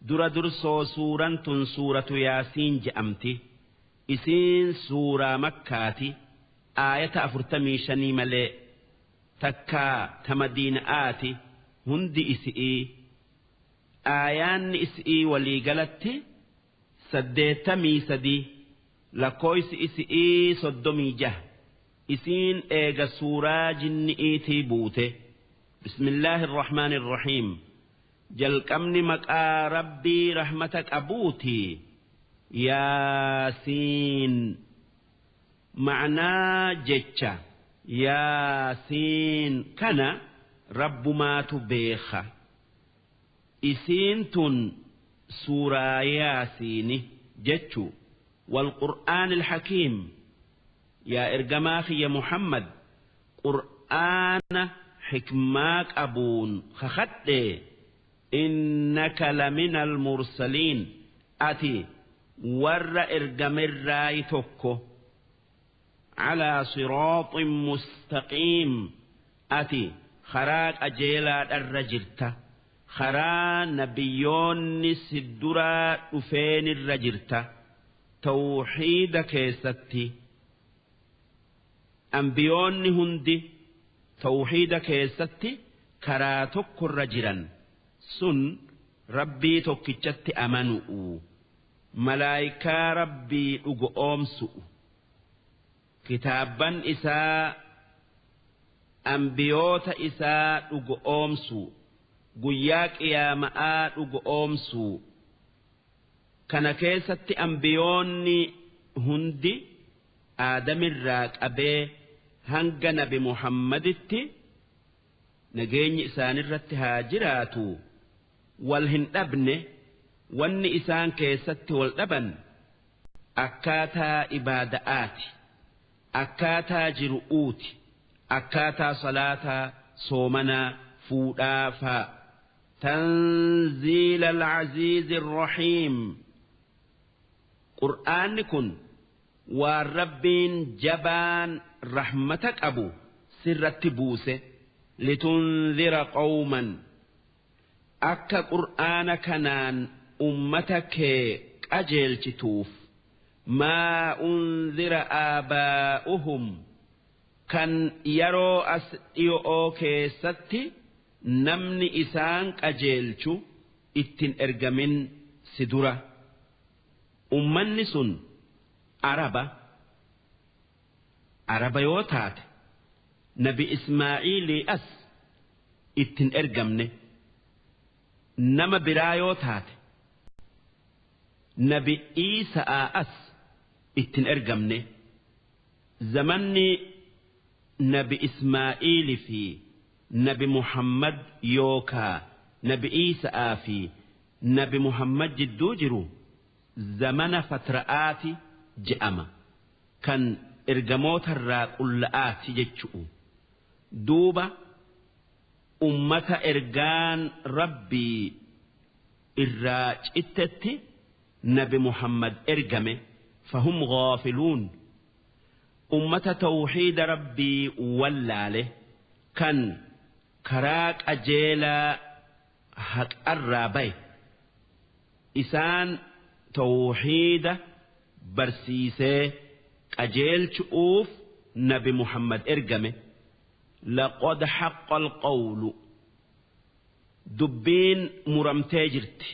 Dura dursoo suuraan tun suuratu Yaasiin je'amti. Isiin suuraa Makkaati, aayata 45 malee. Takkaa ta Madiina'aati hundi isi'ii. Aayaanni isi'ii walii galatti 83, lakkooysi isi'ii 36. Isiin eega suuraa jinni'iitii buute. Bismillaahi irrahmaani irrahiim. Jalqabni maqaa Rabbii rahmata qabuuti. Yaasiin. Ma'naa jecha Yaasiin kana Rabbumaatu beekha. Isiin tun suuraa Yaasiini jechu. Walqur'aanil hakiim. Yaa ergamaa kiyya Muhammad, qur'aana hikmaa qabuun kakadhee, innaka laminal mursaliin, ati warra ergamerraayi tokko. Calaa siraaxin mustaqiim, ati karaa qajeelaadharra jirta, karaa nabiyyoonni si duraa dhufeenirra jirta. Tawxiida keessatti ambiyoonni hundi tawxiida keessatti karaa tokkorra jiran. Sun Rabbii tokkichatti amanu'u, malaayikaa Rabbii dhugo'oomsu'u, kitaabban isaa, ambiyoota isaa dhugo'oomsuu, guyyaa qiyaama'aa dhugo'oomsuu. Kana keessatti ambiyoonni hundi Aadamirraa qabee hanga nabi Muhammaditti, nageenyi isaanirratti haa jiraatu, wal hin dhabne. Wanni isaan keessatti wal dhaban akkaataa ibaada'aati, akkaataa jiru'uuti, akkaataa salaataa, soomanaa, fuudhaa faa. Tanziila al-aziizi rahiim. Qur'aanni kun waan Rabbiin jabaan rahmata qabu sirratti buuse. Litunzira qawman, akka qur'aana kanaan ummata kee qajeelchituuf. Maa unzira aabaa'uhum, kan yaroo as dhiyo'oo keessatti namni isaan qajeelchu ittin ergamin si dura. Ummanni sun araba. Araba yoo taate, nabi Ismaa'iilii as ittin ergamne. Nama biraa yoo taate, nabi Iisa'aa as ittin ergamne. Zamanni nabi Ismaa'iili fi nabi Muhammad yookaa nabi Iisa'aa fi nabi Muhammad jidduu jiru zamana fatra'aati je'ama, kan ergamootarraa qulla'aati jechu'u. Duuba ummata ergaan Rabbii irraa cittetti nabi Muhammad ergame. Fahum ghaafiluun, ummata tawxiida Rabbii wallaale, kan karaa qajeelaa haqarraa baye, isaan tawxiida barsiisee qajeelchu'uuf nabi Muhammad ergame. Laqad haqqa alqawlu, dubbiin muramtee jirti,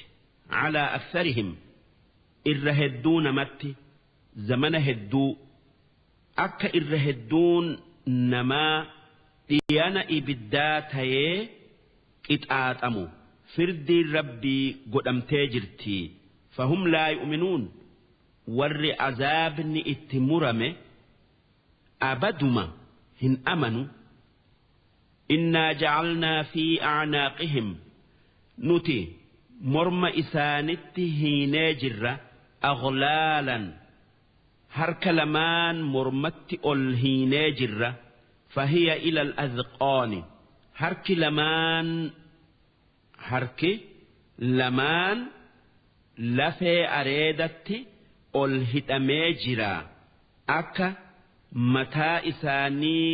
calaa aktharihim, irra hedduu namatti. Zamana hedduu akka irra hedduun namaa dhiyana ibiddaa tayee qixaaxamu firdiin Rabbii godhamtee jirti. Fahum laa yu'minuun, warri azaabni itti murame abaduma hin amanu. Innaa jacalnaa fi a'naaqihim, nuti morma isaanitti hiinee jirra. Aghlaalan, harka lamaan mormatti ol hiinee jirra. Fahiya ila al-adhqaani, harki lamaan lafee areedatti ol hidhamee jira, akka mataa isaanii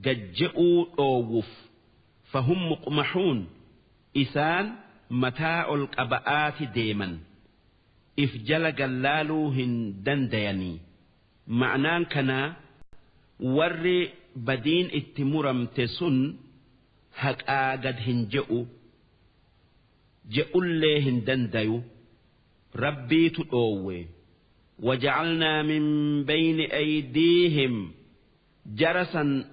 gajje'uu dhoowwuf. Fahum muqmahuun, isaan Mataa ol qaba'aati deeman, if jala gallaaluu hin dandayanii. Ma'naan kanaa warri badiin itti muramte sun haqaa gad hin je'u, je'ullee hin dandayu, Rabbiitu dhoowwe. وجعلنا من بين أيديهم جرسا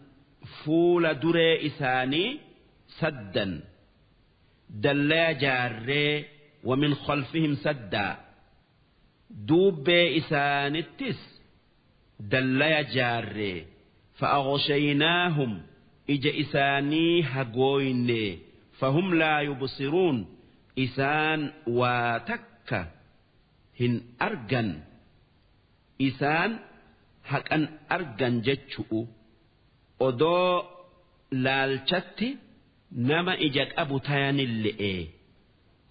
fuula duree isaanii سدا dallaa jaarree, ومن خلفهم سدا duubbee isaanittis dallaya jaarree, فأغشيناهم ija isaanii hagooyne, فهم لا يبصرون isaan waa takka hin argan, isaan haqan argan jechu'u, odoo laalchatti nama ija qabu tayanille'e.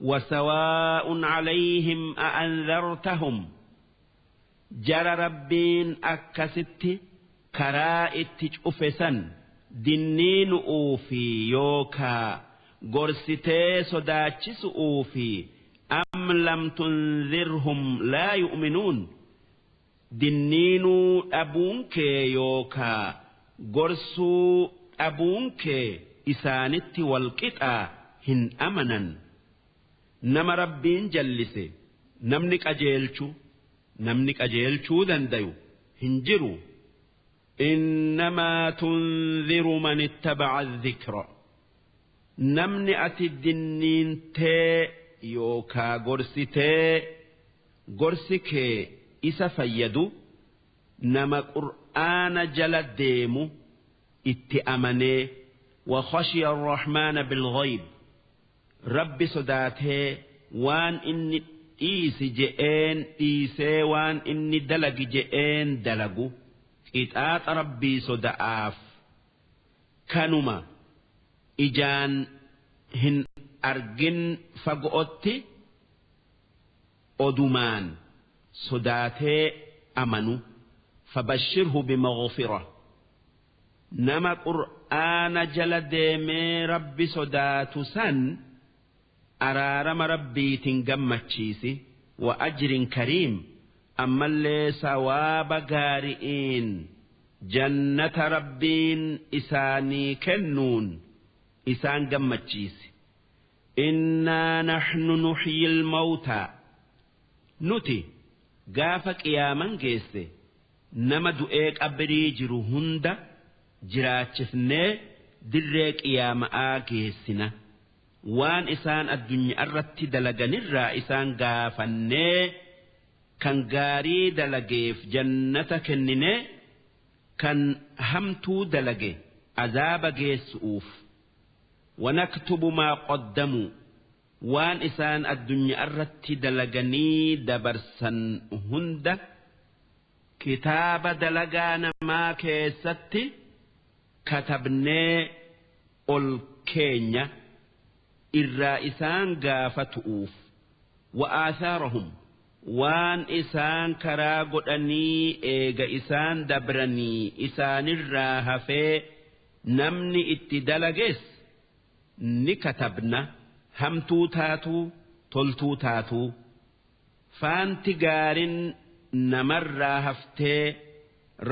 وسواء عليهم أأنذرتهم jara Rabbiin akkasitti karaa itti cufesan dinniinu'uu fi yookaa gorsitee sodaachisu'uu fi أم لم تنذرهم لا يؤمنون dinniinuu dhabuun kee yookaa gorsuu dhabuun kee isaanitti walqixaa, hin amanan. Nama Rabbiin jallise namni qajeelchu, namni qajeelchuu dandayu hin jiru. إنما تنذر من اتبع الذكر namni ati dinniintee yookaa gorsitee gorsi kee isa fayyadu nama Qur'aana jala deemu, itti amanee, وخشي الرحمن بالغيب Rabbi sodaatee, waan inni dhiisi je'een dhiisee, waan inni dalagi je'een dalagu, qixaaxa Rabbii soda'aaf kanuma ijaan hin argin fago'otti odumaan sodaatee amanu. فبشره بمغفرة nama Qur'aana jala deemee Rabbi sodaatu san araarama Rabbiitiin gammachiisi, وأجر كريم ammallee sawaaba gaari'iin, jannata Rabbiin isaanii kennuun isaan gammachiisi. إنا نحن نحيي الموتى nuti gaafa qiyaaman geesse nama du'ee qabrii jiru hunda jiraachifnee dirree qiyaama'aa geessina, waan isaan addunyaa irratti dalaganirraa isaan gaafannee, kan gaarii dalageef jannata kenninee, kan hamtuu dalage azaaba geessu'uuf. ونكتب ما قدموا waan isaan addunyaa irratti dalaganii dabarsan hunda kitaaba dalagaa namaa keessatti katabnee ol keenya irraa isaan gaafatu'uuf. وآثارهم waan isaan karaa godhanii eega isaan dabranii isaanirraa hafee namni itti dalages ni katabna, hamtuu taatuu toltuu taatuu. Faanti gaarin namarraa haftee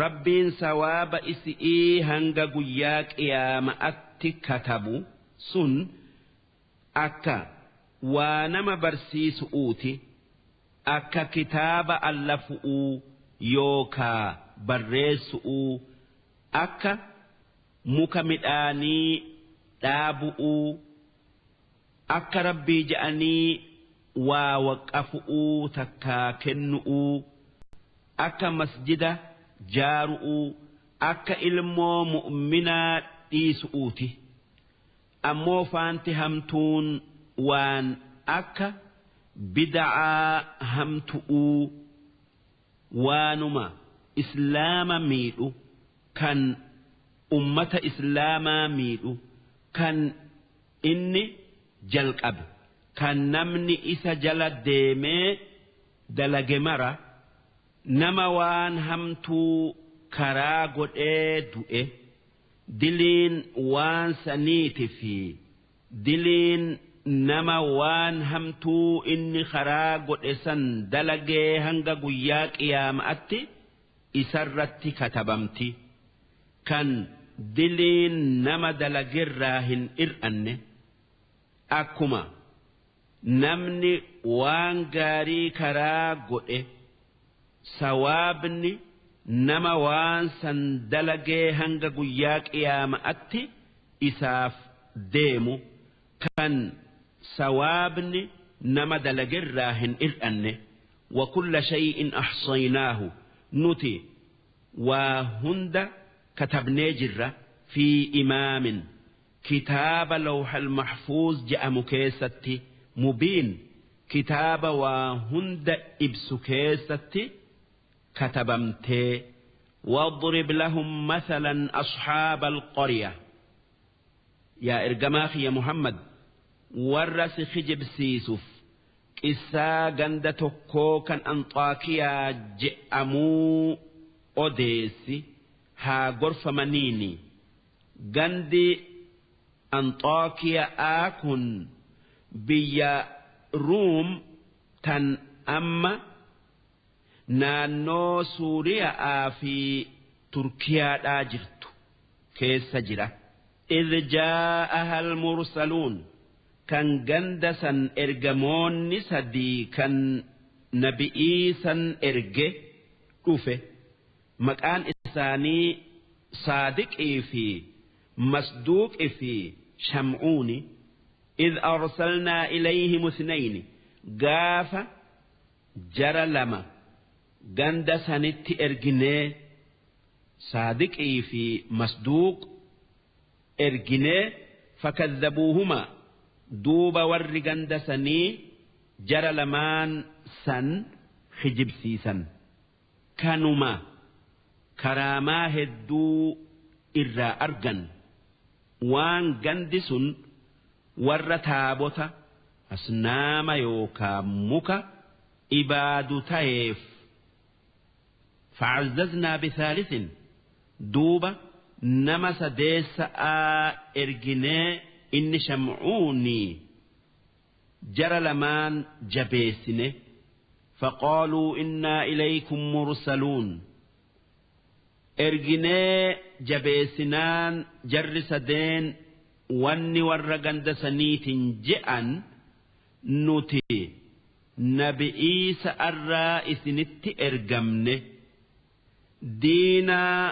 Rabbiin sawaaba isi'ii hanga guyyaa qiyaama'atti katabu sun akka waa nama barsiisu'uuti, akka kitaaba allafu'uu yookaa barreessu'uu, akka muka midhaanii dhaabu'uu, akka Rabbii je'anii waa waqafu'uu takkaa kennu'uu, akka masjida jaaru'uu, akka ilmoo mu'minaa dhiisu'uuti. Ammoo faanti hamtuun waan akka bida'aa hamtu'uu, waanuma Islaama miidhu, kan ummata Islaamaa miidhu, kan inni jalqabe, kan namni isa jala deemee dalage mara, nama waan hamtuu karaa godhee du'e, diliin waan saniiti fi diliin nama waan hamtuu inni karaa godhe san dalagee hanga guyyaa qiyaama'atti isarratti katabamti kan diliin nama dalagerraa hin ir'anne akkuma namni waan gaarii karaa godhe sawaabni nama waan san dalagee hanga guyyaa qiyaama'atti isaaf deemu kan sawaabni nama dalagerraa hin ir'anne. Wa kulla shay'in ahsaynaahu nuti waa hunda katabnee jirra fi imaamin kitaaba lawhal mahfuuz je'amu keessatti mubiin kitaaba waa hunda ibsu keessatti katabamtee. Wadrib lahum mathalan ashaaba alqarya yaa ergamaa kiyya Muhammad warra si kijibsiisuuf qissaa ganda tokkoo kan Anxaakiyaa je'amuu odeessi haa gorfamaniini. Gandi Anxaakiyaa kun biyya Ruum tan amma naannoo Suuriyaa fi Turkiyaadhaa jirtu keessa jira. Idh jaa'aha al-mursaluun kan ganda san ergamoonni sadii kan nabi'ii san erge dhufe maqaan isaanii Saadiqii fi Masduuqii fi Sham'uuni. Idh arsalnaa ilayhim ithnayni gaafa jara lama ganda sanitti erginee Saadiqii fi Masduuq erginee fakadhabuuhumaa duuba warri ganda sanii jara lamaan san kijibsiisan. Kanuma karaamaa hedduu irraa argan waan gandi sun warra taabota asnaama yookaa muka ibaadu ta'eef. Fa'azzaznaa bisaalisin duuba nama sadeessa'aa erginee inni Sham'uuni jara lamaan jabeessine. Faqaaluu innaa ilaykum mursaluun erginee jabeessinaan jarri sadeen wanni warra ganda saniitiin je'an nuti nabi'iisa arraa isinitti ergamne diinaa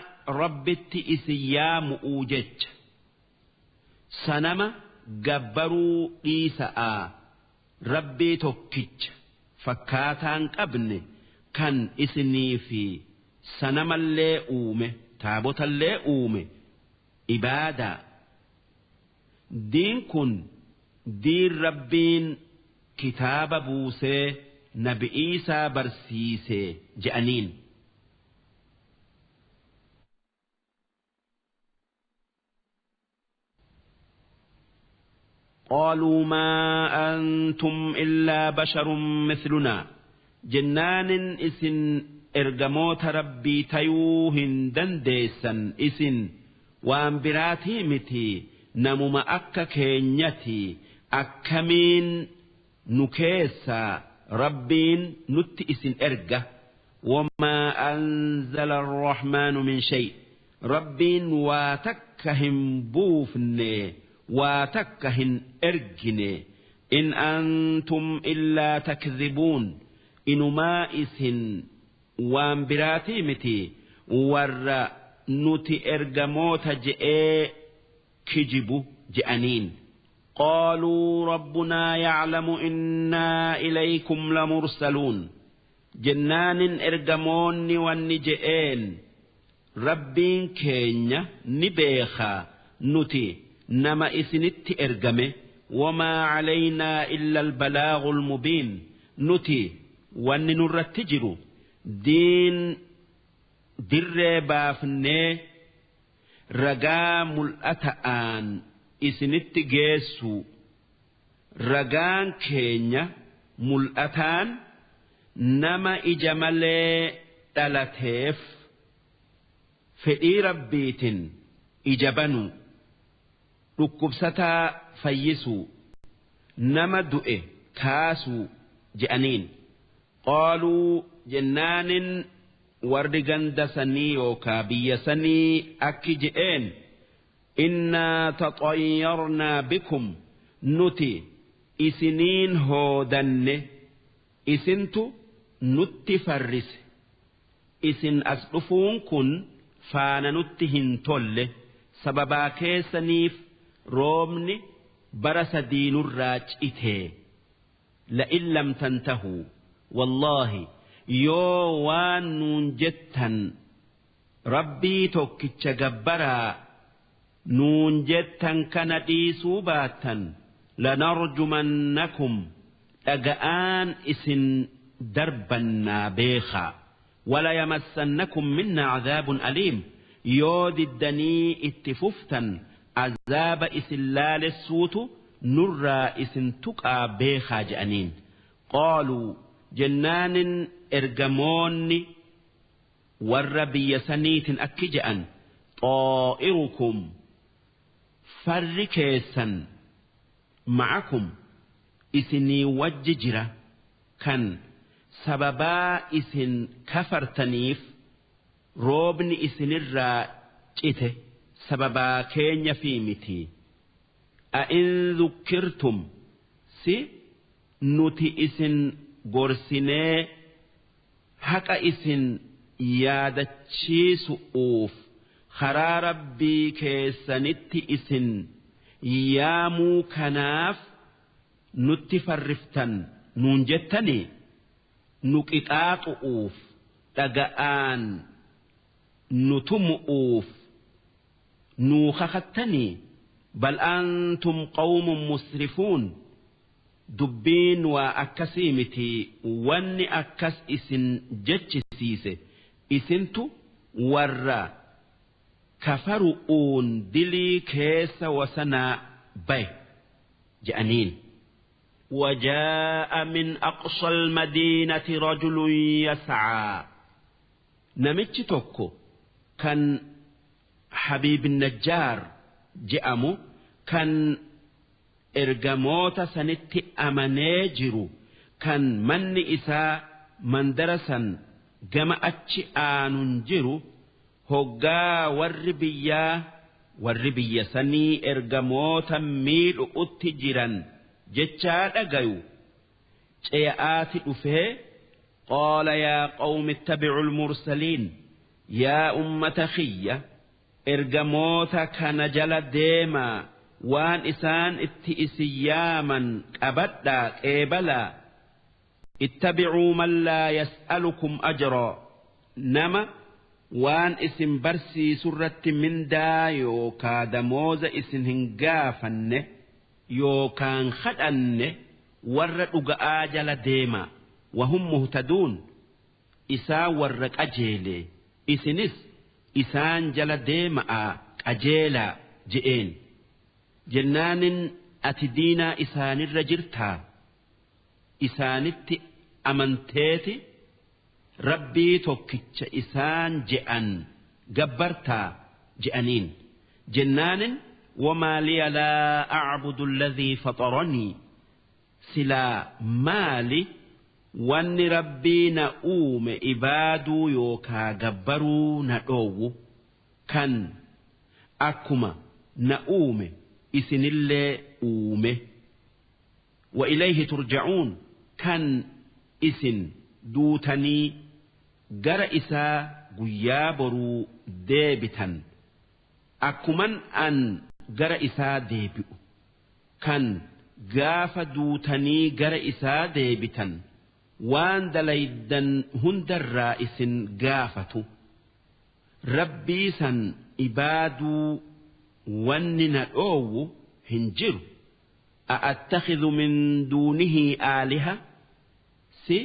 rabbitti isin yaamu'uu jecha sanama gabbaruu dhiisa'aa rabbii tokkicha fakkaataan qabne kan isinii fi sanamallee uume taabotallee uume ibaadaa. Diin kun diin rabbiin kitaaba buusee nabi'iisaa barsiisee je'aniin. قالوا ما أنتم إلا بشر مثلنا جنان إسن إرجموت ربي تيوهن دنديسا إسن وأنبراتي متي نمما أكا كينيتي أكمين نكيسا ربين نت إسن إرجة وما أنزل الرحمن من شيء ربين واتكهم بوفني واتكهن إرجني إن أنتم إلا تكذبون إنما إسن وانبراتي متي ور نتي إرجموت جئ كجبو جأنين. قالوا ربنا يعلم إنا إليكم لمرسلون جنان إرجمون والنجئين ربين كينيا نبيخا نتي نما إسنت إرجمه وما علينا إلا البلاغ المبين نتي وننرتجر دين در بافني رقام الأتآن إسنت جيسو رقان كينيا ملأتان نما إجمالي تلتيف فئي ربيت إجبنو dhukkubsataa fayyisuu Nama du'e kaasuu je'aniin. Qaaluu jennaanin warri ganda sanii yookaa biyya sanii akki je'een innaa taxayyarnaa bikum nuti isiniin hoodanne isintu nutti farrise isin as dhufuun kun faana nutti hin tolle sababaa keessaniif roobni bara sadiinurraa citee la'in lam tantahuu wallaahi yoo waan nuun jettan rabbii tokkicha gabbaraa nuun jettan kana dhiisuu baattan lanarjumannakum dhaga'aan isin darbannaa beekaa wala yamassannakum minna cadaabun aliim yoo diddanii itti fuftan azaaba isin laalessuutu nurraa isin tuqaa beekaa je'aniin. Qaaluu jennaanin ergamoonni warra biyya saniitin akki je'an xaa'irukum farri keessan ma'akum isinii wajji jira kan sababaa isin kafartaniif roobni isinirraa cite sababaa keenya fi miti. A'in dhukkirtum si nuti isin gorsinee haqa isin yaadachiisu'uuf karaa rabbii keessanitti isin yaamuu kanaaf nutti farriftan nuun jettanii nu qixaaxu'uuf dhaga'aan nu tumu'uuf nuu kakattanii bal antum qawmun musrifuun dubbiin waa akkasii miti wanni akkas isin jechisiise isintu warra kafaru'uun dilii keessa wasanaa baye je'aniin. وجاء من أقصى المدينة رجل يسعى نمتش توكو كان حبيب النجار جأمو كان ergamoota sanitti amanee jiru kan manni isaa mandara san gama achi aanun jiru hoggaa warri biyya sanii ergamoota miidhu'utti jiran jechaa dhagayu ce'aati dhufee qaala yaa qawmi ittabi'ul mursaliin yaa ummata khiyya ergamoota kana jala deemaa waan isaan itti isin yaaman qabadhaa qeebalaa ittabicuu man laa yas'alukum ajraa nama waan isin barsiisurratti mindaa yookaa damooza isin hin gaafanne yookaan kadhanne warra dhuga'aa jala deemaa wahum muhtaduun isaan warra qajeele isinis isaan jala deema'aa qajeelaa je'een. Jennaanin ati diinaa isaanirra jirtaa isaanitti amanteeti rabbii tokkicha isaan je'an gabbartaa je'aniin. Jennaanin wamaa liya laa a'budu alladhii faxaranii silaa maali wanni rabbii na uume ibaaduu yookaa gabbaruu na dhoowwu kan akkuma na uume isinillee uume wa ilayhi turja'uun kan isin duutanii gara isaa guyyaa boruu deebitan akkuman an gara isaa deebi'u kan gaafa duutanii gara isaa deebitan waan dalaydan hundarraa isin gaafatu rabbii san ibaaduu wanni na dhoowwu hin jiru. A'attakhidhu min duunihi aaliha si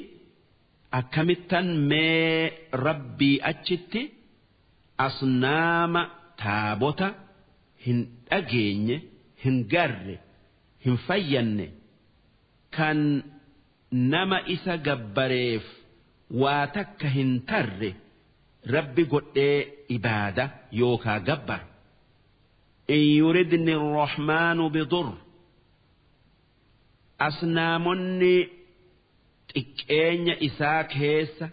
akkamittan mee rabbii achitti asnaama taabota hin dhageenye hin garre hin fayyanne kan nama isa gabbareef waa takka hin tarre rabbi godhee ibaada yookaa gabbara. إن يردني الرحمن بضر Asnaamonni xiqqeenya isaa keessa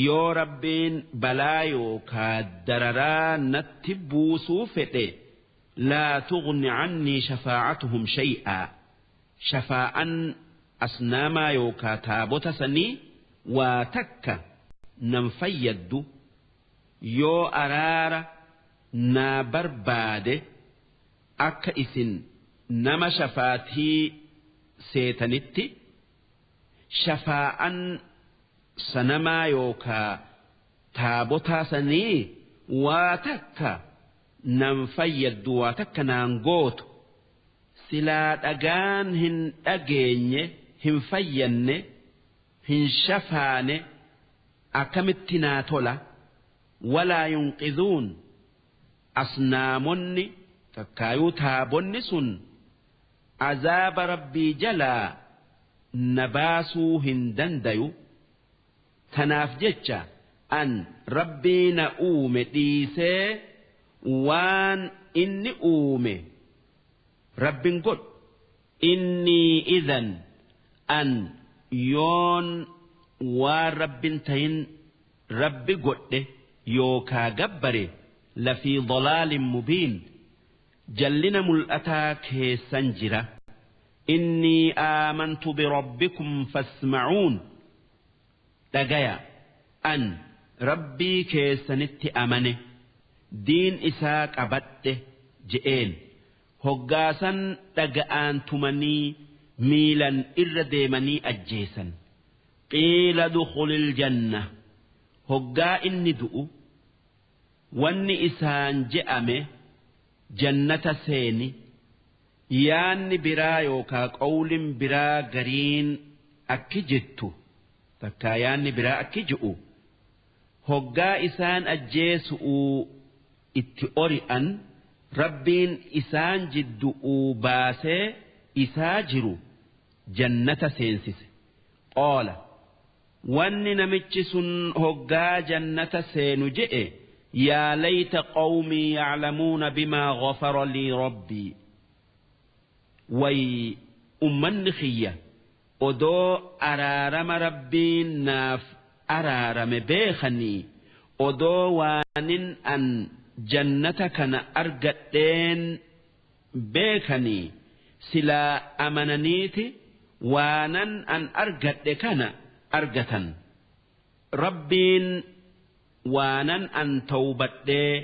yoo Rabbiin balaa yookaa dararaa natti buusuu fedhe, laa tughni cannii shafaa'atuhum shay'aa, shafaa'an asnaamaa yookaa taabota sanii waa takka nan fayyaddu. Yoo araara naa barbaade, akka isin nama shafaatii seetanitti, shafaa'an sanamaa yookaa taabotaa sanii waa takka nan fayyaddu, waa takka naan gootu. Silaa dhagaan hin dhageenye, hin fayyanne, hin shafaane, akkamitti naa tola? Walaa yunqidhuun, asnaamonni takkaayuu taabonni sun azaaba Rabbii jalaa na baasuu hin dandayu. Tanaaf jecha an Rabbii na uume dhiisee waan inni uume Rabbin godhu. Innii idhan, an yoon waan Rabbin tahin Rabbi godhe yookaa gabbare, lafii dalaalin mubiin, jallina mul'ataa keessan jira. Innii aamantu birabbikum fasma'uun. Dhagaya, an Rabbii keessanitti amane, diin isaa qabadhe je'een. Hoggaasan dhaga'aan tumanii, miilan irra deemanii ajjeesan. Qiila dukhulil janna. Hoggaa inni du'u wanni isaan je'ame, jannata seeni. Yaanni biraa yookaa qawlin biraa gariin akki jettu, takkaa yaanni biraa akki je'u, hoggaa isaan ajjeesu'uu itti ori'an, Rabbiin isaan jiddu'uu baasee isaa jiru jannata seensise. Qoola wanni namichi sun hoggaa jannata seenu je'e, yaa layta qawmii yaclamuuna bimaa ghafara lii rabbii, way ummanni kiyya odoo araarama Rabbiin naaf araarame beekanii, odoo waanin an jannata kana argadheen beekanii, silaa amananiiti waanan an argadhe kana argatan. Rabbiin waanan an tawbadhee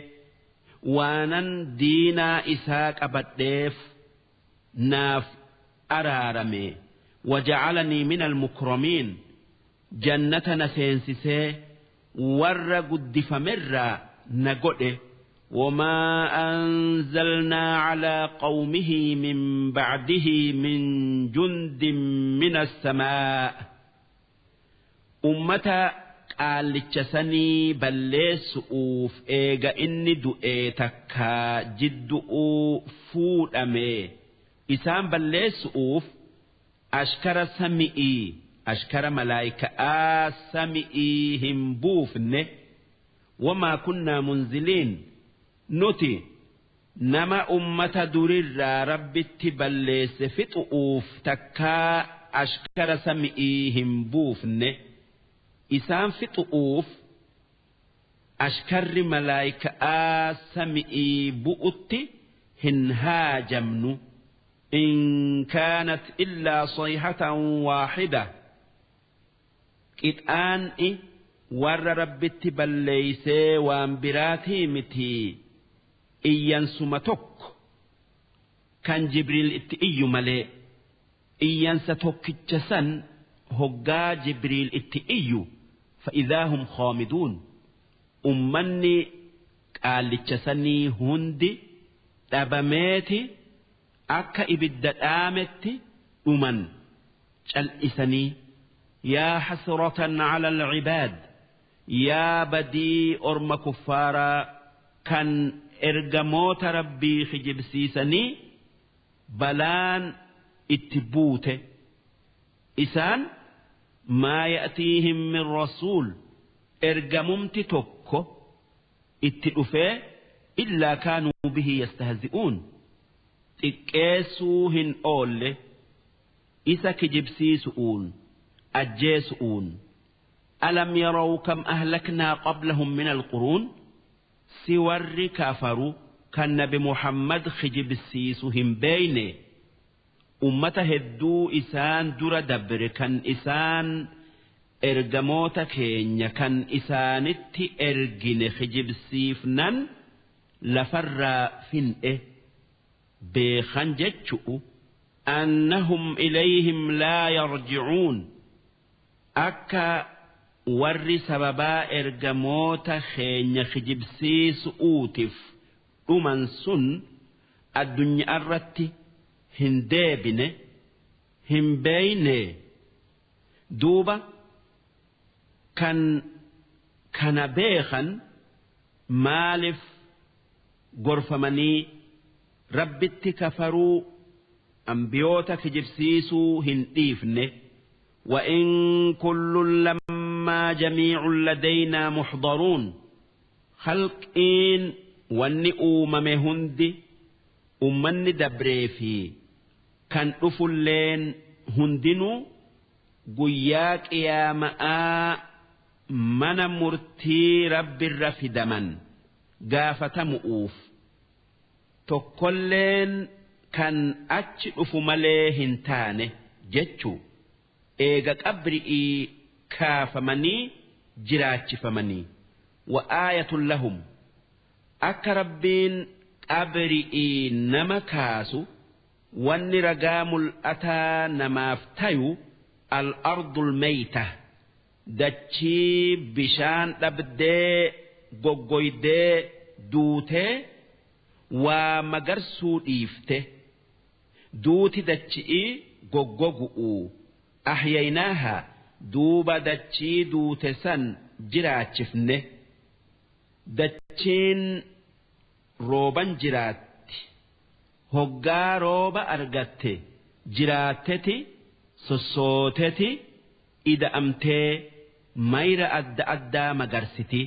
waanan diinaa isaa qabadheef naaf araarame. Wajacalanii min almukramiin, jannata na seensisee warra guddifamerraa na godhe. وما أنزلنا على قومه من بعده من جند من السماء. Ummata qaallicha sanii balleessu'uuf eega inni du'ee takkaa jiddu'uu fuudhame isaan balleessu'uuf ashkara sami'ii, ashkara malaayika'aa sami'ii hin buufne. Wamaa kunnaa munziliin, nuti nama ummata durirraa Rabbitti balleesse fixu'uuf takkaa ashkara sami'ii hin buufne. Isaan fixu'uuf ashkarri malaayika'aa sami'ii bu'utti hin haajamnu. In kaanat illaa sayhatan waaxida, qixaan'i warra Rabbitti balleeysee waan biraatii mitii, iyyansuma tokko kan Jibriil itti iyyu malee. Iyyansa tokkicha san hoggaa Jibriil itti iyyu, fa'idaa hum khaamiduun, ummanni qaallicha sanii hundi dhabameeti akka ibidda dhaametti dhuman cal'isanii. Yaa hasratan cala alcibaad, yaa badii orma kuffaaraa kan ergamoota Rabbii kijibsiisanii balaan itti buute. Isaan maa ya'tiihim min rasuul, ergamumti tokko itti dhufee, illaa kaanuu bihi yastahzi'uun, xiqqeessuu hin oolle. Isa kijibsiisu'uun ajjeesu'uun. Alam yaraw kam ahlaknaa qablahum min alquruun, si warri kafaru kan nabi Muhammad kijibsiisu hin beeyne ummata hedduu isaan dura dabre kan isaan ergamoota keenya kan isaanitti ergine kijibsiifnan lafarraa fin'e beekan jechu'u. Annahum ilayhim laa yarji'uun, akka warri sababaa ergamoota keenya kijibsiisu'uutiif dhuman sun addunyaa irratti hin deebine hin beeyne. Duuba kan kana beekan maaliif gorfamanii rabbitti kafaruu ambiyoota kijibsiisuu hin dhiifne? وإن كل لما جميع لدينا محضرون، خلقين wanni uumame hundi ummanni dabree fi kan dhufulleen hundinuu guyyaa qiyaama'aa mana murtii rabbirra fidaman gaafatamu'uuf tokkolleen kan achi dhufu malee hin taane jechuu eega qabri'ii kaafamanii jiraachifamanii. Wa aayatun lahum, akka rabbiin qabri'ii nama kaasu wanni ragaa mul'ataa namaaf tayu al-ardul mayta, dachii bishaan dhabdee goggoydee duutee waa magarsuu dhiifte, duuti dachi'ii goggogu'u. Ahyaynaaha, duuba dachii duute san jiraachifne. Dachiin rooban jiraatti, hoggaa rooba argatte jiraatteti sossooteti ida'amtee mayra adda addaa magarsiti.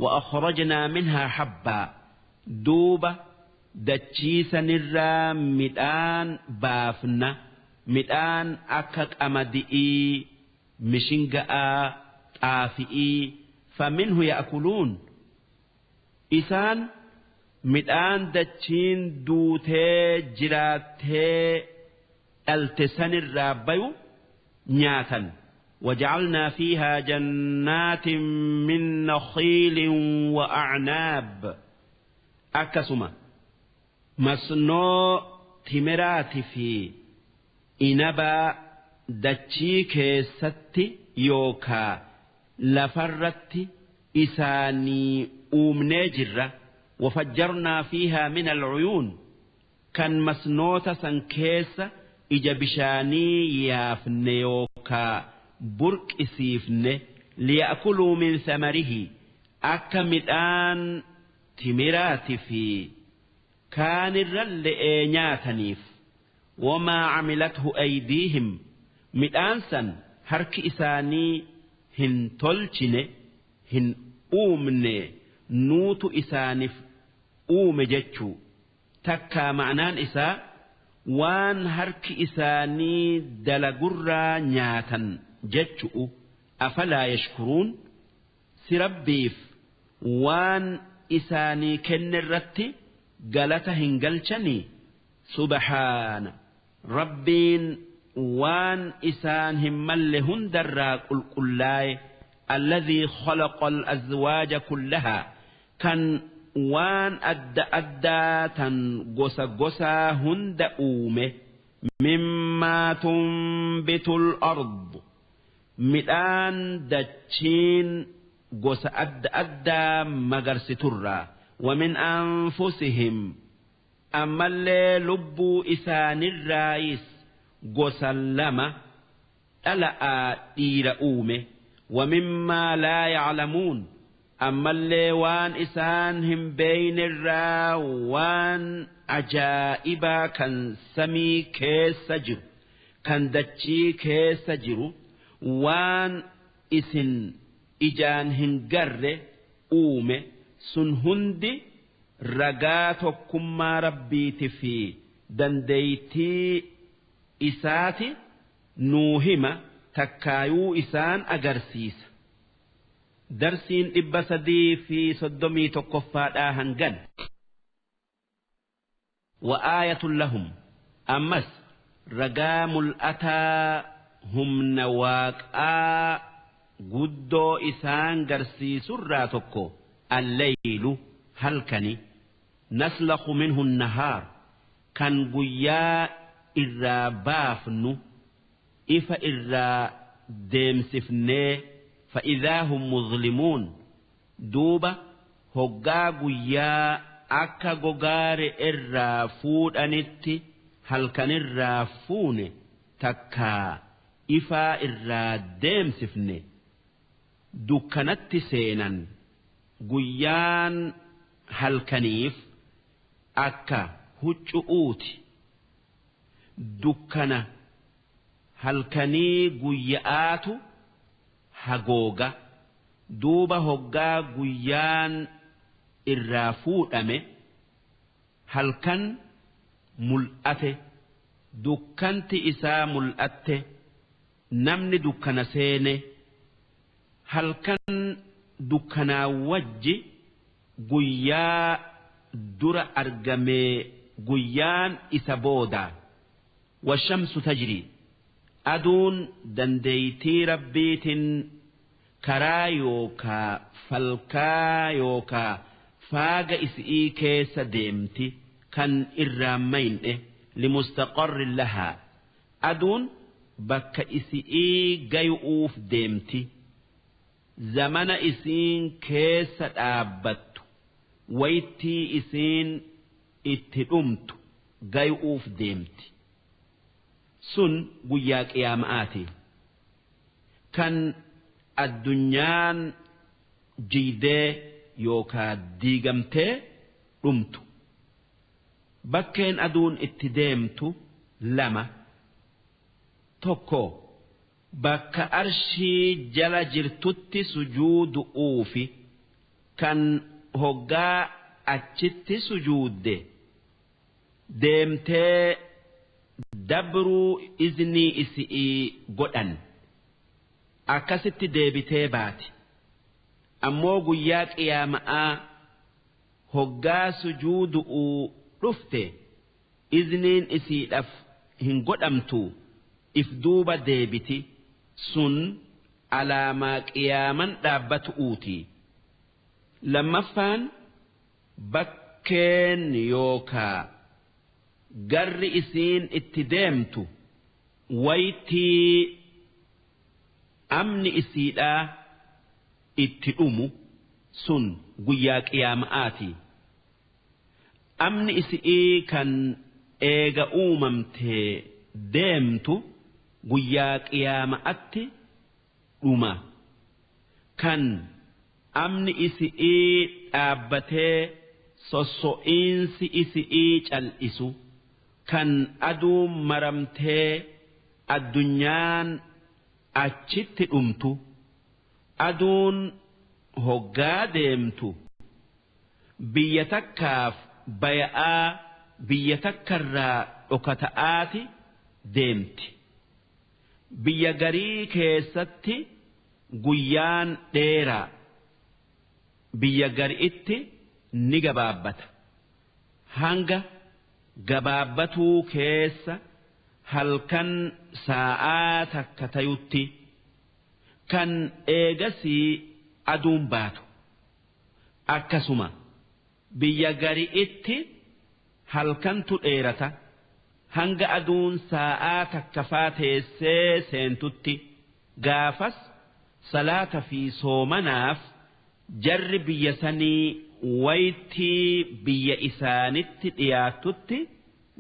Wa akhrajnaa minhaa habbaa, duuba dachii sanirraa midhaan baafna, midhaan akka qamadi'ii, mishinga'aa, xaafi'ii. Faminhu ya'kuluun, isaan midhaan dachiin duutee jiraattee dhalte sanirraa bayu nyaatan. وجعلنا فيها جنات من نخيل وأعناب، akkasuma masnoo timiraati fi inabaa dachii keessatti yookaa lafarratti isaanii uumnee jirra. وفجرنا فيها من العيون، kan masnoota san keessa ija bishaanii yaafne yookaa burqisiifne. ليأكلوا من ثمره، akka midhaan timiraati fi kaanirralle'ee nyaataniif. وما عملته أيديهم، midhaan san harki isaanii hin tolchine hin uumne, nuutu isaaniif uume jechuu. Takkaa ma'naan isaa waan harki isaanii dalagurraa nyaatan jechu'u. أفلا يشكرون، si rabbiif waan isaanii kenne irratti galata hin galchanii? Subhaana, rabbiin waan isaan hin malle hundarraa qulqullaa'e. الذي خلق الأزواج كلها، kan waan adda addaa tan gosa gosaa hunda uume. مما تنبت الأرض، midhaan dachiin gosa adda addaa magarsiturraa. ومن أنفسهم، ammallee lubbuu isaanirraayis gosa lama dhala'aa dhiira uume. ومما لا يعلمون، ammallee waan isaan hin beeynirraa waan ajaa'ibaa kan samii keessa jiru kan dachii keessa jiru waan isin ijaan hin garre uume. Sun hundi ragaa tokkummaa rabbiiti fi dandeeytii isaati. nuu hima takkaayuu isaan agarsiisa. Darsiin 331ffaadhaa hangan. Wa'aayatun lahum ammas ragaa mul'ataa humna waaqaa guddoo isaan garsiisurraa tokko alleylu halkani naslakhu minhu nahaar kan guyyaa irraa baafnu ifa irraa deemsifnee fa'idhaa hum muzlimuun duuba hoggaa guyyaa akka gogaare irraa fuudhanitti halkanirraa fuune takkaa ifaa irraa deemsifne dukkanatti seenan guyyaan halkaniif akka huccu'uuti dukkana halkanii guyya'aatu hagooga duuba hoggaa guyyaan irraa fuudhame halkan mul'ate dukkanti isaa mul'atte namni dukkana seene halkan dukkanaa wajji guyyaa dura argamee guyyaan isa booda. Washamsu tajrii aduun dandeeytii rabbiitiin karaa yookaa falkaa yookaa faaga isii keessa deemti kan irraa mayne limustaqarrin lahaa aduun bakka isii gayu'uuf deemti zamana isiin keessa dhaabbattu waytii isiin itti dhumtu gayu'uuf deemti sun guyyaa qiyaama'aati kan addunyaan jiidee yookaa diigamtee dhumtu. Bakkeen aduun itti deemtu lama. Tokko bakka arshii jala jirtutti sujuudu'uufi kan hoggaa achitti sujuudde deemtee dabruu iznii isi'ii godhan akkasitti deebitee baati. Ammoo guyyaa qiyaama'aa hoggaa sujuudu'uu dhufte izniin isiidhaaf hin godhamtu if duuba deebiti sun alaamaa qiyaaman dhaabbatu'uuti. Lammaffaan bakkeen yookaa garri isiin itti deemtu waytii amni isiidhaa itti dhumu sun guyyaa qiyaama'aati. Amni isi'ii kan eega uumamtee deemtu guyyaa qiyaama'atti dhuma. Kan amni isi'ii dhaabbatee sosso'iinsi isi'ii cal'isu kan aduun maramtee addunyaan achitti dhumtu aduun hoggaa deemtu biyya takkaaf baya'aa biyya takkarraa dhokata'aati deemti. Biyya garii keessatti guyyaan dheeraa biyya gari'itti ni gabaabbata. Hanga gabaabbatuu keessa halkan saa'aa takka tayutti kan eegasii aduun baatu. Akkasuma biyya gari'itti halkantu dheerata hanga aduun saa'aa takkafaa teessee seentutti gaafas salaata fi soomanaaf jarri biyya sanii waytii biyya isaanitti dhiyaatutti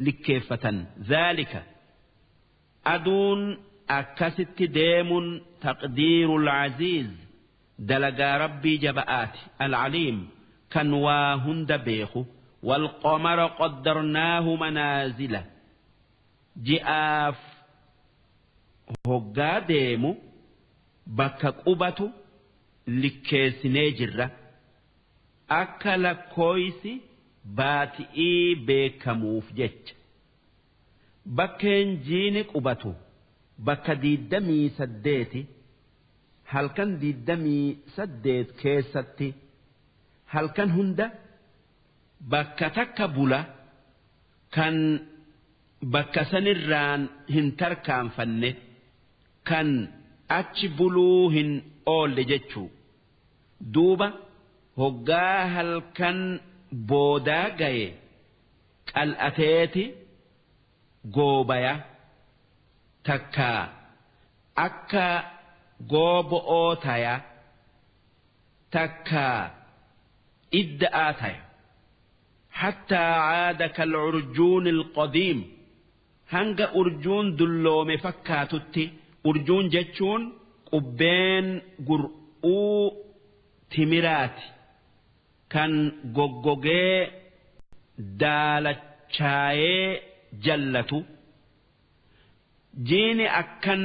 likkeeffatan. Zaalika aduun akkasitti deemuun taqdiirul aziiz dalagaa rabbii jaba'aati alcaliim kan waa hunda beeku. Walqamara qaddarnaahu manaazila ji'aaf hoggaa deemu bakka qubatu likkeessinee jirra akka lakkooysi baati'ii beekamuuf jecha. Bakkeen jiini qubatu Bakka 28, halkan 28 keessatti halkan hunda bakka takka bula kan bakka sanirraan hin tarkaanfanne, kan achi buluu hin oolle jechuu. Duuba hoggaa halkan boodaa gaye qal'ateeti goobaya, takka akka goobo'oo taya, takka idda'aa taya. Hattaa caada kal'urjuuni alqadiim, hanga urjuun dulloome fakkaatutti. Urjuun jechuun qubbeen gur'uu timiraati kan goggogee daalachaayee jallatu. Jiini akkan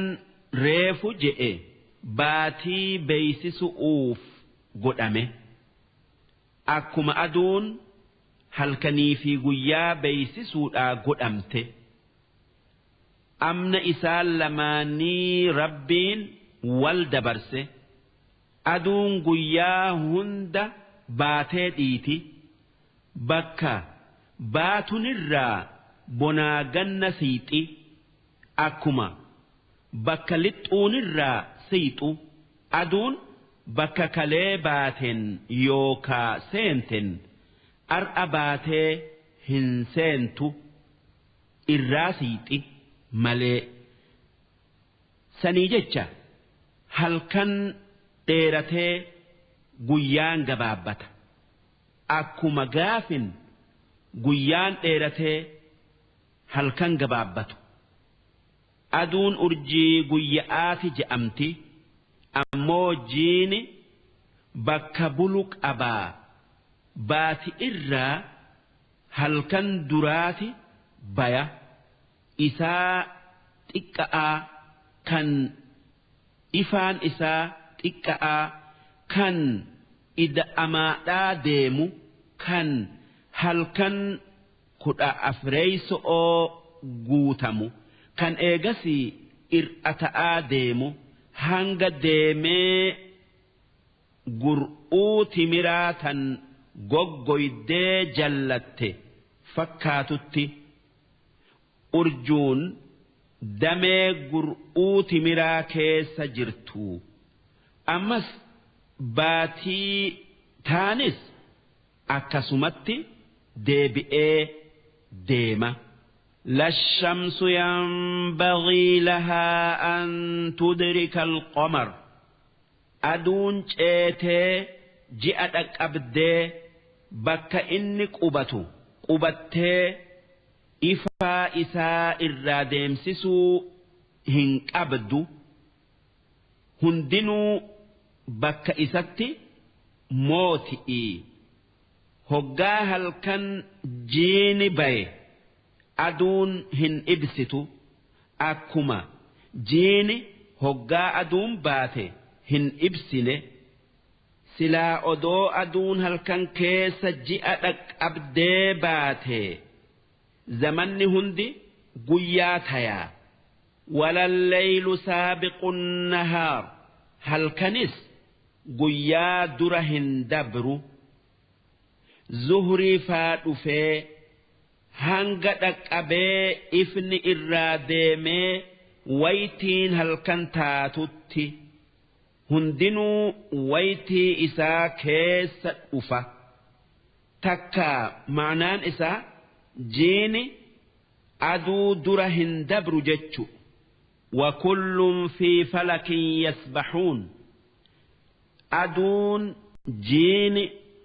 reefu je'e baatii beeysisu'uuf godhame, akkuma aduun halkanii fi guyyaa beeysisuudhaa godhamte. Amna isaan lamaanii Rabbiin wal dabarse. Aduun guyyaa hunda baatee dhiiti, bakka baatunirraa bonaa ganna siixi, akkuma bakka lixxuunirraa siixu. Aduun bakka kalee baaten yookaa seenten ar'a baatee hin seentu, irraa siixi malee. Sanii jecha halkan dheeratee guyyaan gabaabbata, akkuma gaafin guyyaan dheeratee halkan gabaabbatu. Aduun urjii guyya'aati je'amti, ammoo jiini bakka bulu qabaa, baati irraa halkan duraati baya isaa xiqqa'aa, kan ifaan isaa xiqqa'aa, kan ida'amaadhaa deemu, kan halkan 14 guutamu, kan eegasii ir'ata'aa deemu hanga deemee gur'uu timiraa tan goggoydee jallatte fakkaatutti. Urjuun damee gur'uu timiraa keessa jirtu. Ammas baatii taanis akkasumatti deebi'ee deema. لا الشمس ينبغي لها أن تدرك القمر. Aduun ceetee ji'a dhaqqabdee bakka inni qubatu qubattee ifaa isaa irraa deemsisuu hin qabdu. Hundinuu bakka isatti mooti'i. Hoggaa halkan jiini baye aduun hin ibsitu, akkuma jiini hoggaa aduun baate hin ibsine. Silaa odoo aduun halkan keessa ji'a dhaqqabdee baate zamanni hundi guyyaa tayaa. Walalleylu saabiqun nahaar, halkanis guyyaa dura hin dabru. Zuhrii faa dhufee hanga dhaqqabee ifni irraa deemee waytiin halkan taatutti hundinuu waytii isaa keessa dhufa. Takka ma'naan isaa jiini aduu dura hin dabru jechu. Wa kullun fi falakin yasbahuun. Aduun, jiini,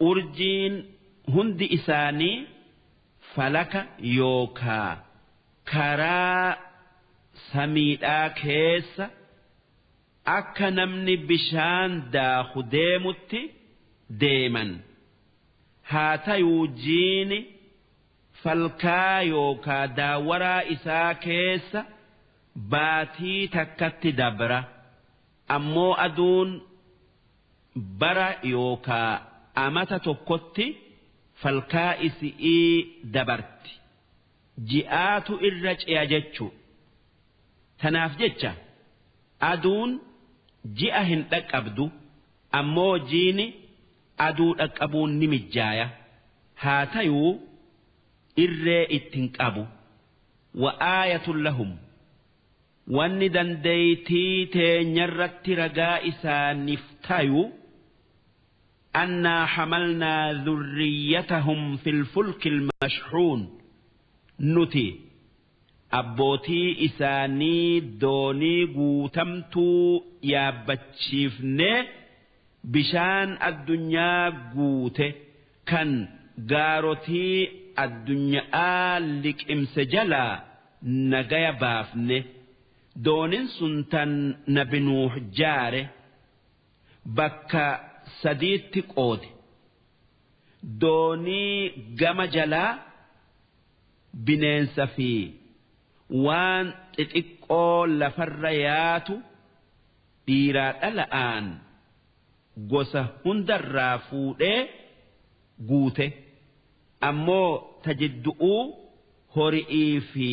urjiin hundi isaanii falaka yookaa karaa samiidhaa keessa akka namni bishaan daaku deemutti deeman. Haa tayuu jiini falkaa yookaa daawaraa isaa keessa baatii takkatti dabra, ammoo aduun bara yookaa amata tokkotti falkaa isi'ii dabarti. Ji'aatu irra ce'a jechu. Tanaaf jecha aduun ji'a hin dhaqqabdu, ammoo jiini aduu dhaqqabuun ni mijjaaya. Haa tayuu irree ittin qabu. Wa aayatun lahum, wanni dandeeytii teenyarratti ragaa isaaniif tayu, annaa hamalnaa dhurriyyatahum fil fulkil mashhuun, nuti abbootii isaanii doonii guutamtuu yaabbachiifnee bishaan addunyaa guute kan gaarotii addunyaa liqimse jalaa nagaya baafne. Doonin sun tan nabi Nuuh jaare bakka sadiitti qoode. Doonii gama jalaa bineensa fi waan xixiqqoo lafarra yaatu dhiiraa dhala'aan gosa hundarraa fuudhee guute. Ammoo tajiddu'uu hori'ii fi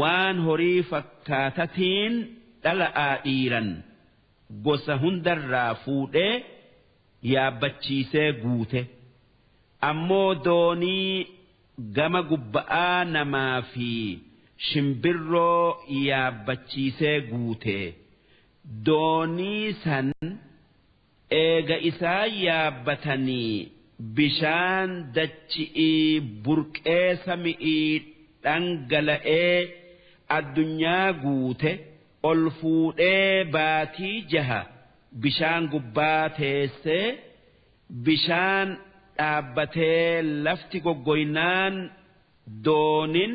waan horii fakkaatatiin dhala'aa dhiiran gosa hundarraa fuudhee yaabbachiisee guute. Ammoo doonii gama gubba'aa namaa fi shimbirroo yaabbachiisee guute. Doonii san eega isaa yaabbatanii bishaan dachi'ii burqee sami'ii dhangala'ee addunyaa guute ol fuudhee baatii jaha bishaan gubbaa teessee bishaan dhaabbatee lafti goggoynaan doonin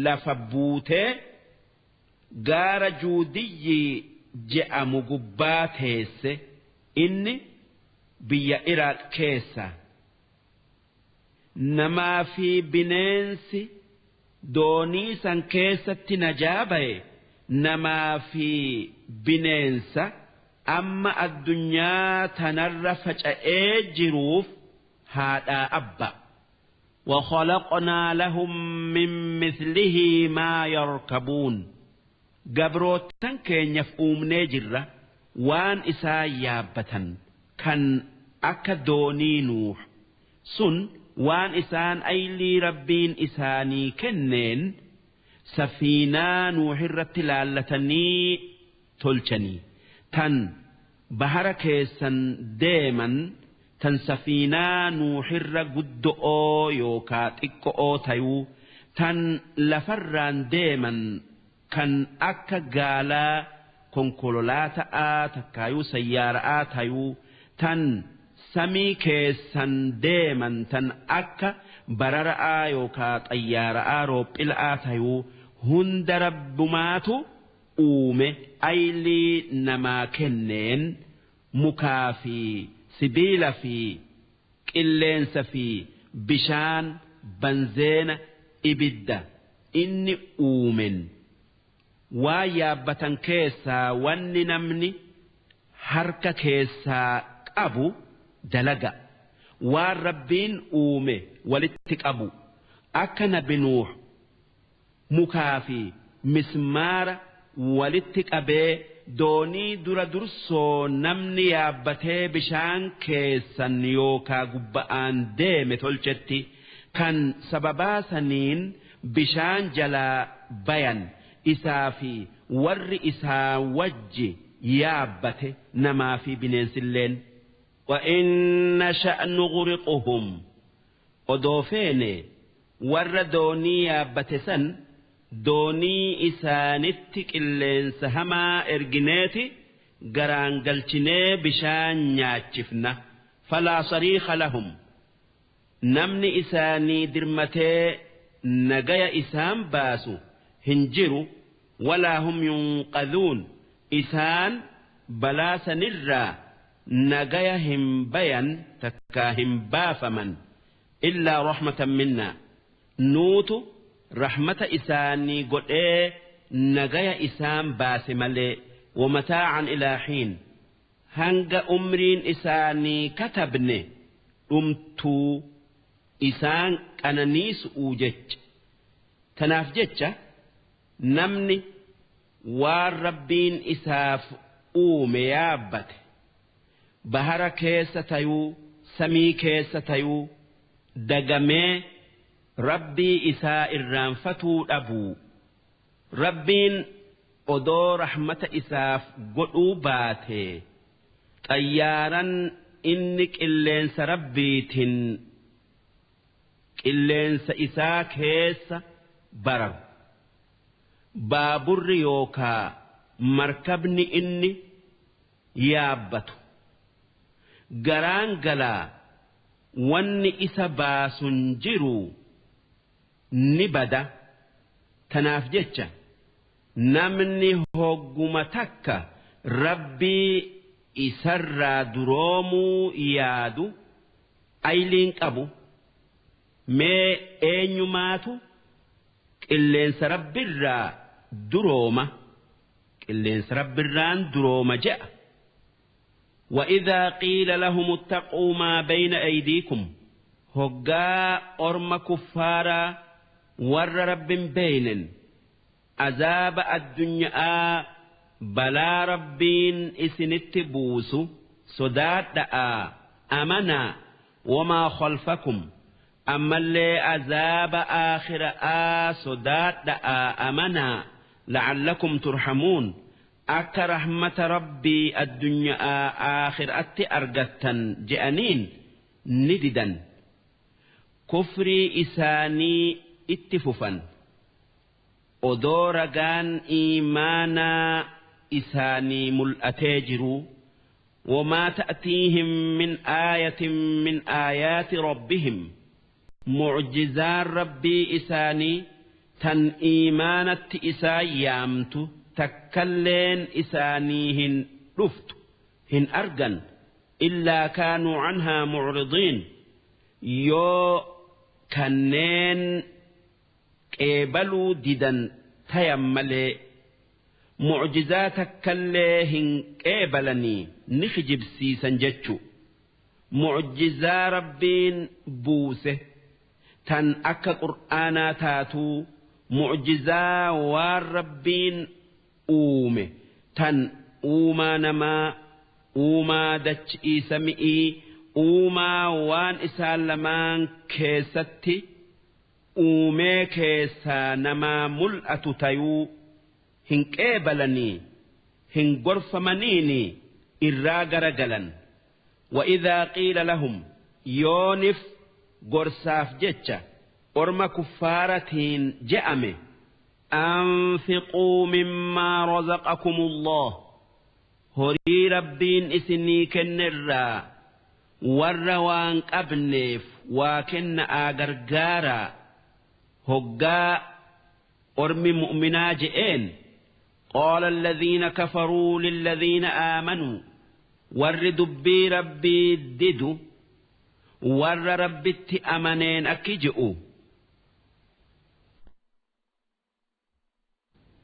lafa buutee gaara Juudiyyi je'amu gubbaa teesse. Inni biyya Iraaq keessa. Namaa fi bineensi doonii san keessatti najaa baye namaa fi bineensa amma addunyaa tanarra faca'ee jiruuf haadhaa abba. وخلقنا لهم من مثله ما يركبون. Gabrootan keenyaaf uumnee jirra waan isaa yaabbatan kan akka doonii Nuuh sun, waan isaan aylii Rabbiin isaanii kenneen safiinaa Nuuh irratti laallatanii tolchanii tan bahara keessan deeman, tan safiinaa Nuuhirra guddo'oo yookaa xiqqo'oo tayuu, tan lafarraan deeman kan akka gaalaa konkololaata'aa takkaayuu sayyaara'aa tayuu, tan samii keessan deeman tan akka barara'aa yookaa xayyaara'aa roophila'aa tayuu hunda Rabbumaatu uume. Aylii namaa kenneen mukaa fi sibiila fi qilleensa fi bishaan, banzeena, ibidda inni uumen. Waa yaabbatan keessaa wanni namni harka keessaa qabu dalaga waan Rabbiin uume walitti qabu, akka nabi Nuuh mukaa fi mismaara walitti qabee doonii dura dursoo namni yaabbatee bishaan keessan yookaa gubba'aan deeme tolchetti, kan sababaa saniin bishaan jalaa bayan isaa fi warri isaa wajji yaabbate namaa fi bineensilleen. وإن نشأ نغرقهم, odoo feene warra doonii yaabbate san doonii isaanitti qilleensa hamaa ergineeti garaan galchinee bishaan nyaachifna. فلا صريخ لهم, namni isaanii dirmatee nagaya isaan baasu hin jiru. ولا هم ينقذون, isaan balaa sanirraa nagaya hin bayan takkaa hin baafaman. إلا رحمة منا, nuutu rahmata isaanii godhee nagaya isaan baase malee. ومتاعا إلى حين, hanga umriin isaanii katabne dhumtuu isaan qananiisu'uu jecha. Tanaaf jecha namni waan Rabbiin isaaf uume yaabbate bahara keessa tayuu samii keessa tayuu dagamee Rabbii isaa irraanfatuu dhabuu. Rabbiin odoo rahmata isaaf godhuu baate xayyaaran inni qilleensa Rabbiitiin qilleensa isaa keessa bararu baaburri yookaa markabni inni yaabbatu garaan galaa wanni isa baasun jiru ni bada. Tanaaf jecha namni hogguma takka Rabbii isarraa duroomuu yaadu ayliin qabu. Mee eenyumaatu qilleensa Rabbirraa durooma? Qilleensa Rabbirraan durooma je'a. وإذا قيل لهم اتقوا ما بين أيديكم هقا أرم كفارا ور رب بين عذاب الدنيا بلا ربين إسنت بوس صداد أمنا وما خلفكم أما اللي عذاب آخر صداد أمنا لعلكم ترحمون أك رحمة ربي الدنيا آخر أتي أرجتن جأنين نددا كفري إساني اتففا odoo ragaan iimaanaa isaanii mul'atee jiru. وما تأتيهم من آية من آيات ربهم معجزان ربي إساني تن إيمانت إسا يامت تكلين إسانيهن رفت هن أرجن إلا كانوا عنها معرضين يو كنين قبلوا ديدا تيملي معجزاتك كليهن قبلني نخجب سيسا جتشو معجزا ربين بوسه تن أكا قرآنا تاتو معجزا والربين أومه تن أوما نما أوما دتش إيسمئي أوما وان إسالمان كيستي uumee keessaa namaa mul'atu tayuu hin qeebalanii hin gorfamaniini irraa garagalan. وإذا قيل لهم yoonif gorsaaf jecha orma kuffaaratiin je'ame أنفقوا مما رزقكم الله horii Rabbiin isinii kennerraa warra waan qabneef waa kenna'aa gargaaraa. هقا أرم مؤمنا جئين قال الذين كفروا للذين آمنوا ور دبي ربي ددو ور ربي أمنين أكجئوا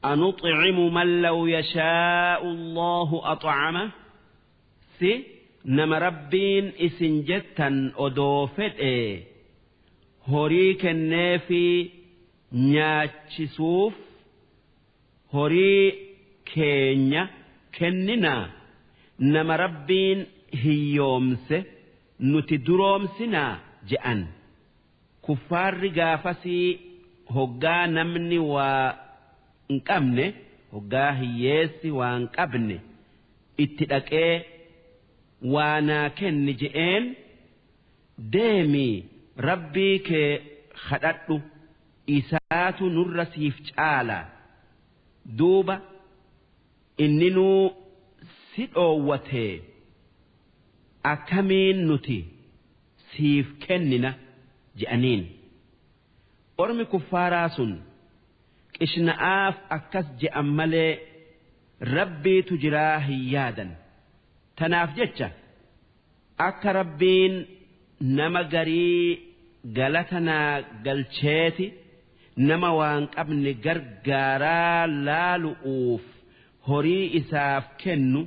أنطعم من لو يشاء الله أطعمه سي نم ربين إسنجتا أدوفت إيه horii kenneefi nyaachisuuf horii keenya kenninaa nama Rabbiin hiyyoomse nuti duroomsinaa je'an. Kuffaarri gaafasii hoggaa namni waa hin qabne hoggaa hiyyeessi waa hin qabne itti dhaqee waa naa kenni je'een deemii Rabbii kee kadhadhu isaatu nurra siif caala duuba inni nuu si dhoowwatee akkamiin nuti siif kennina je'aniin. Ormi kuffaaraa sun qishna'aaf akkas je'an malee Rabbiitu jiraa hin yaadan. Tanaaf jecha akka Rabbiin nama garii galatanaa galcheeti nama waan qabne gargaaraa laalu'uuf horii isaaf kennu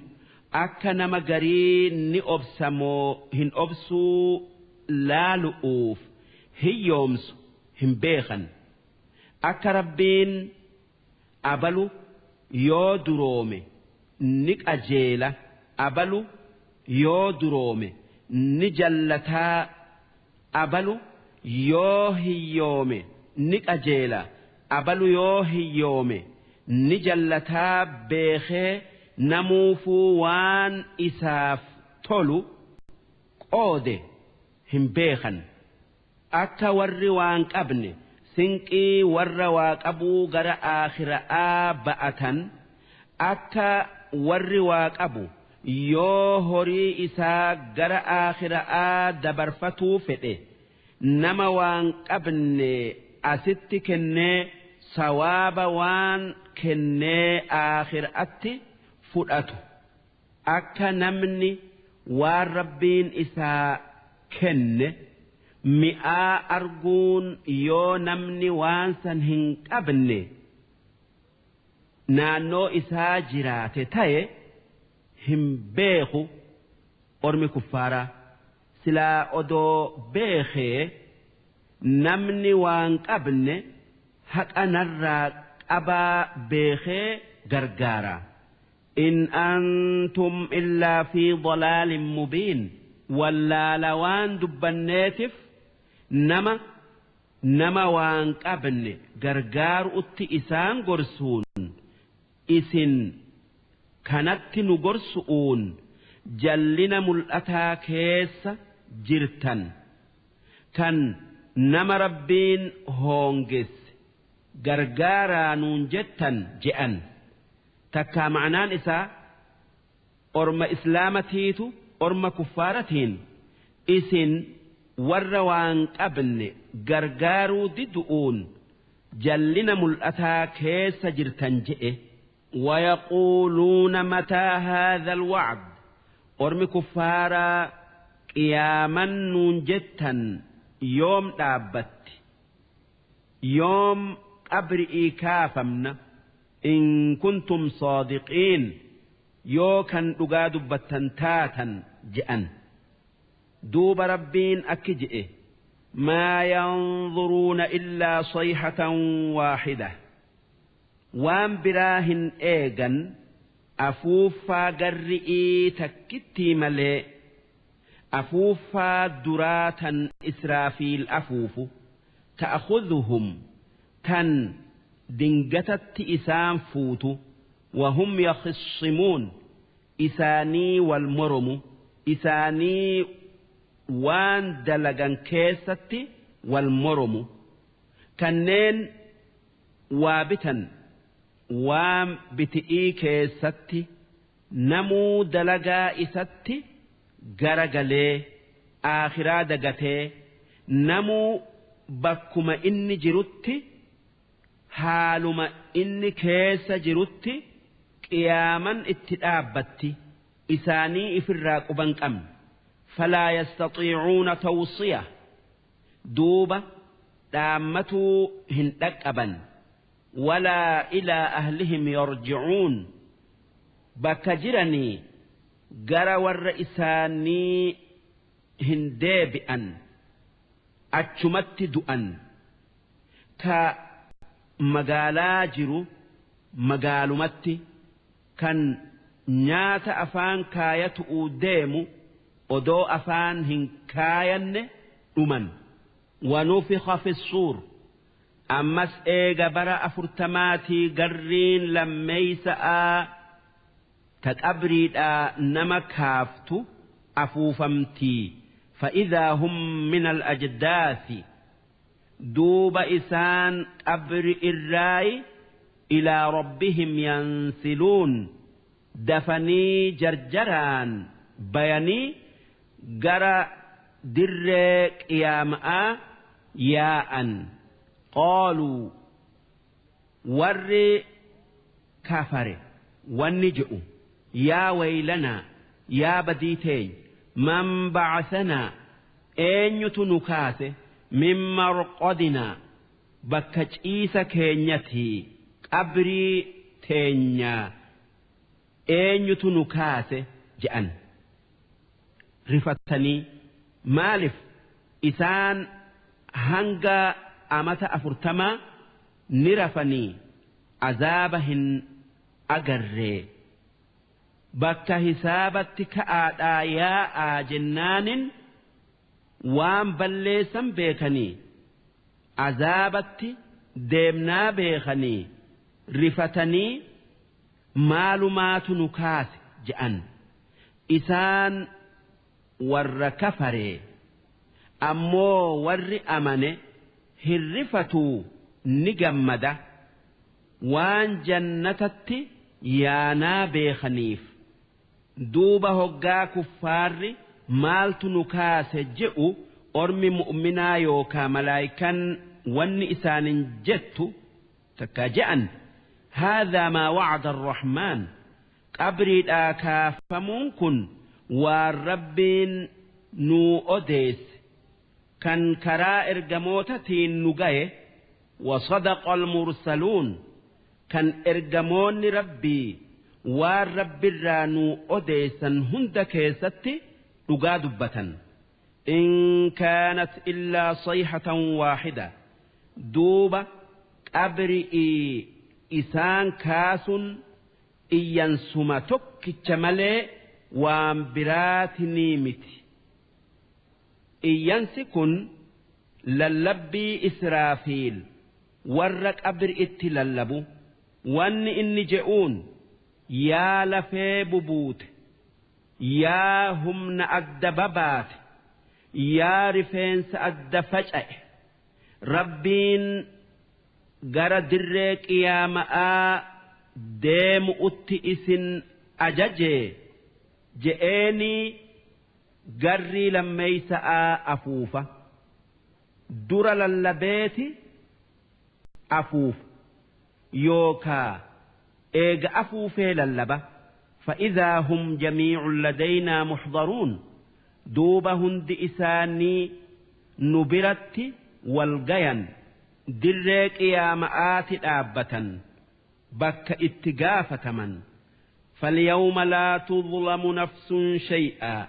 akka nama garii ni obsamoo hin obsuu laalu'uuf hiyyoomsu hin beekan. Akka Rabbiin abalu yoo duroome ni qajeela, abalu yoo duroome ni jallataa, abalu yoo hiyyoome ni qajeela, abalu yoo hiyyoome ni jallataa beekee namuufuu waan isaaf tolu qoode hin beekan. Akka warri waan qabne sinqii warra waa qabuu gara aakhira'aa ba'atan, akka warri waa qabu yoo horii isaa gara aakhira'aa dabarfatuu fedhe nama waan qabne asitti kennee sawaaba waan kennee aakhiraatti fudhatu. Akka namni waan Rabbiin isaa kenne mi'aa arguun yoo namni waan san hin qabne naannoo isaa jiraate ta'e hin beeku. Ormi kuffaaraa silaa odoo beekee namni waan qabne haqa narraa qabaa beekee gargaara. In antum illaa fi dalaalin mubiin. Wallaala waan dubbanneetif nama waan qabne gargaaruutti isaan gorsuun, isin kanatti nu gorsu'uun jallina mul'ataa keessa jirtan. Kan nama Rabbiin hoongesse gargaaraa nuun jettan je'an. Takkaa ma'anaan isaa orma islaamatiitu orma kuffaaratiin isin warra waan qabne gargaaruu didu'uun jallina mul'ataa keessa jirtan je'e. Wayaquuluuna mataa haadha alwacd, ormi kuffaaraa qiyaaman nuun jettan yoom dhaabbatti, yoom qabri'ii kaafamna, in kuntum saadiqiin, yoo kan dhugaa dubbattan taatan je'an. Duuba Rabbiin akki je'e: maa yanzuruuna illaa sayhatan waaxida, waan biraa hin eegan afuuffaa garri'ii takkittii malee, afuuffaa duraa tan Israafiil afuufu, ta'khudhuhum, tan dingatatti isaan fuutu, wahum yakhisimuun, isaanii wal moromu, isaanii waan dalagan keessatti wal moromu. Kanneen waa bitan waan biti'ii keessatti namuu dalagaa isatti garagalee aakhiraa dagatee namuu bakkuma inni jirutti haaluma inni keessa jirutti qiyaaman itti dhaabbatti isaanii ifirraa quban qabne. Falaa yastatiicuuna tawsiya, duuba dhaammatuu hin dhaqqaban. Walaa ilaa ahlihim yarjicuun, bakka jiranii gara warra isaanii hin deebi'an, achumatti du'an. Ka magaalaa jiru magaalumatti, kan nyaata afaan kaayatu'uu deemu odoo afaan hin kaayanne dhuman. Wanufixa fi suur, ammas eega bara 40maatii garriin lammeeysa'aa ta qabriidhaa nama kaaftu afuufamtii. Fa'idaa hum min al-ajdaasi, duuba isaan qabri irraayi, ilaa rabbihim yansiluun, dafanii jarjaraan bayanii gara dirree qiyaama'aa yaa'an. Qaaluu, warri kafare wanni je'u: yaa waylanaa, yaa badii teenya, man ba'asanaa, eenyutu nu kaase, min marqodinaa, bakka ciisa keenyatii, qabrii teenyaa eenyutu nu kaase je'an rifatanii. Maalif isaan hanga amata 40 ni rafanii azaaba hin agarree bakka hisaabatti ka'aadhaa yaa'aa jennaanin waan balleessan beekanii azaabatti deemnaa beekanii rifatanii maalumaatu nu kaase je'an isaan warra kafaree ammoo warri amane hirrifatuu ni gammada waan jannatatti yaanaa beekaniif duuba hoggaa kuffaarri maaltu nu kaase je'u ormi mu'minaa yookaa malaayikan wanni isaanin jettu takka je'an haadhaa maa wa'ada arrahmaan qabriidhaa kaafamuun kun waan rabbiin nuu odeesse kan karaa ergamootatiin nu gaye wasadaqa almursaluun kan ergamoonni rabbii waan rabbirraa nuu odeessan hunda keessatti dhugaa dubbatan in kaanat illaa sayhatan waaxida duuba qabri'ii isaan kaasun iyyansuma tokkicha malee waan biraatinii miti iyyansi kun lallabbii Israafiil warra qabri'itti lallabu wanni inni je'uun yaa lafee bubuute yaa humna adda babaate yaa rifeensa adda faca'e rabbiin gara dirree qiyaama'aa deemu'utti isin ajajee je'eenii garrii lammeeysa'aa afuufa dura lallabeeti afuufa yookaa eega afuufee lallaba فإذا هم جميع لدينا محضرون دوب هند إساني نبرت والقيا دريك يا مآت آبة بك اتقافة من فاليوم لا تظلم نفس شيئا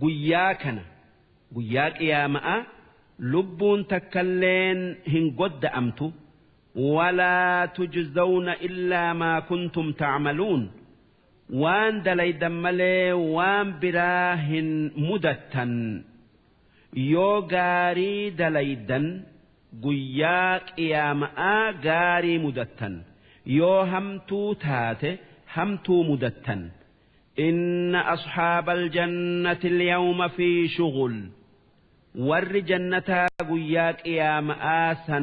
قياكنا قياك يا ماء لب تكلين هن قد أمت ولا تجزون إلا ما كنتم تعملون وان دليدا ملي وان براهن مدتا يو غاري دليدا قياك يا ماء غاري مدتا يو همتو تاتي همتو مدتا إن أصحاب الجنة اليوم في شغل ور جنة قياك يا مآسا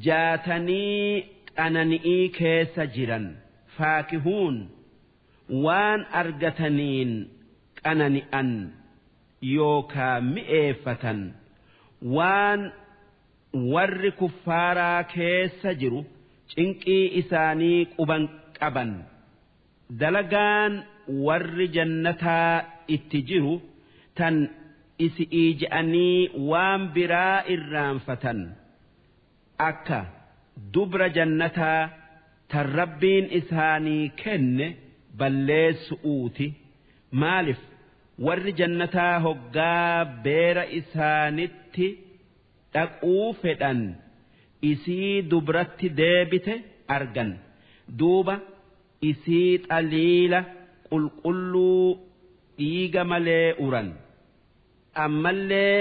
جاتني أنني كيس جرا فاكهون وان أرجتنين أنني أن يوكا مئفة وان ور كفارا كيس جرو إنكي إساني قبن قبن dalagaan warri jannataa itti jiru tan isi'ii je'anii waan biraa irraanfatan akka dubra jannataa tan rabbiin isaanii kenne balleessu'uuti maaliif warri jannataa hoggaa beera isaanitti dhaquu fedhan isii dubratti deebite argan duuba. Isii xaliila qulqulluu dhiiga malee uran ammallee